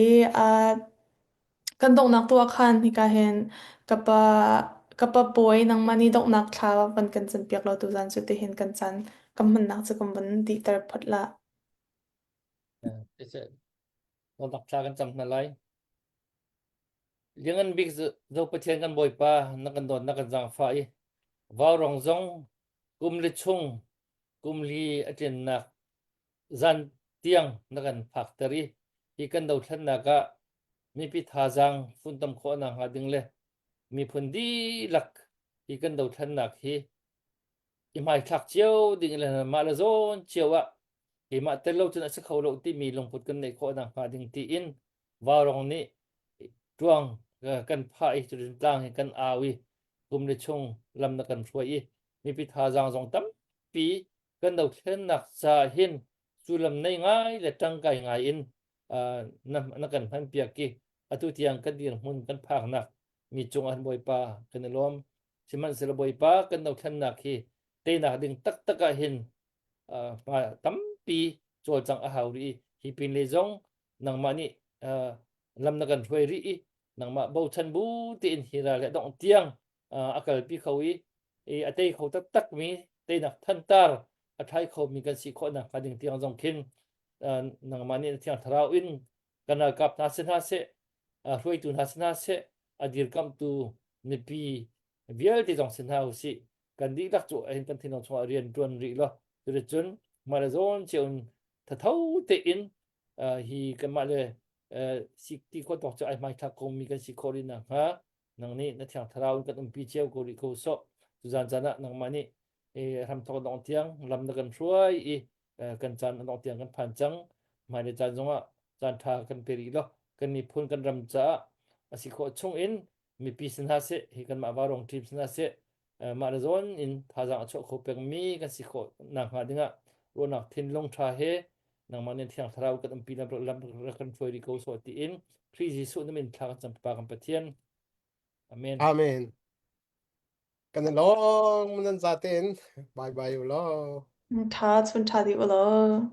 Kan donghnak tu ah khan hika hin ka pa ka pa Bawi nangmah nih donghnak thla van kan campiak law tuzaan cu tihin kan caan kan hmannak cu kan van dihter phot lah. Donghnak thla kan cam hna lai. Liangan bik zo Pathian kan Bawipa na kan dawt na kan zaangfah i vaurong zong kum li chung kum li a tlinnak zan tiang na kan phakter i hi kan dothlennak ah mipi thazaang funtom khawh nak hnga ding le miphun dihlak hi kan dothlennak hi i hmaithlak cio ding le mah le zawn cio ah keimah tel lo cun a si kho lo timi lungput kan neih khawh nak hnga ding tiin vaurong nih ṭuang kan phah i cutin tlang hi kan au i kum le chung lam na kan hruai i mipi thazaang zong tampi kan dothlennak ca hin sullam nei ngai le ṭangkai ngai in na, na kan hman piak i atu tiang kan dirhmun kan phaknak mi cung ah Bawipa kan i lawm sihmanhsehlaw Bawipa kan dothlennak hi teinak ding taktak ah hin tampi cawlcangh a hau rih i hi pin le zong nangmah nih lam na kan hruai rih i nangmah bochan bu tein hi ral le dongh tiang a kalpi kho i a tei kho taktak mi teinak thantar a thlai kho mi kan si khawh nak hnga ding tiang zong khin nangmah nih thiang thlarau in kan ralkap hna si hna seh hruaitu hna si hna seh a dirkamhtu mipi vialte zong si hna usih kan dihlak cu hin kan thinlung chungah rian ṭuan rih law cuticun mah le zawn cio in thatho tein hi kanmah le si ti khawh tawk cu ai hmaithlak ko mi kan si khawh rih nakhnga nang nih na thiang thlarau in kan umpi cio ko rih ko sawh tuzan caan ah nangmah nih hramthok dong tiang lam na kan hruai i kan caan dong tiang kan phan cang hmailei caan zongah caan ṭha kan pe rih law kan miphun kan ram caah a si khawh chung in mipi sin hna seh hi kanmah varong team sin hna seh mah le zawn in thazaang a chuah kho pengmi kan si khawh nakhnga dingah ruahnak thinlung ṭha he nangmah nih thiang thlarau kan umpi lam lam rak kan hruai rih ko sawh tiin Khrih Jesuh na min thla kan cam Pa kan Pathian Amen Amen. Kan i lawm nan zaten. Bye bye u law. Tha chun tha di u law.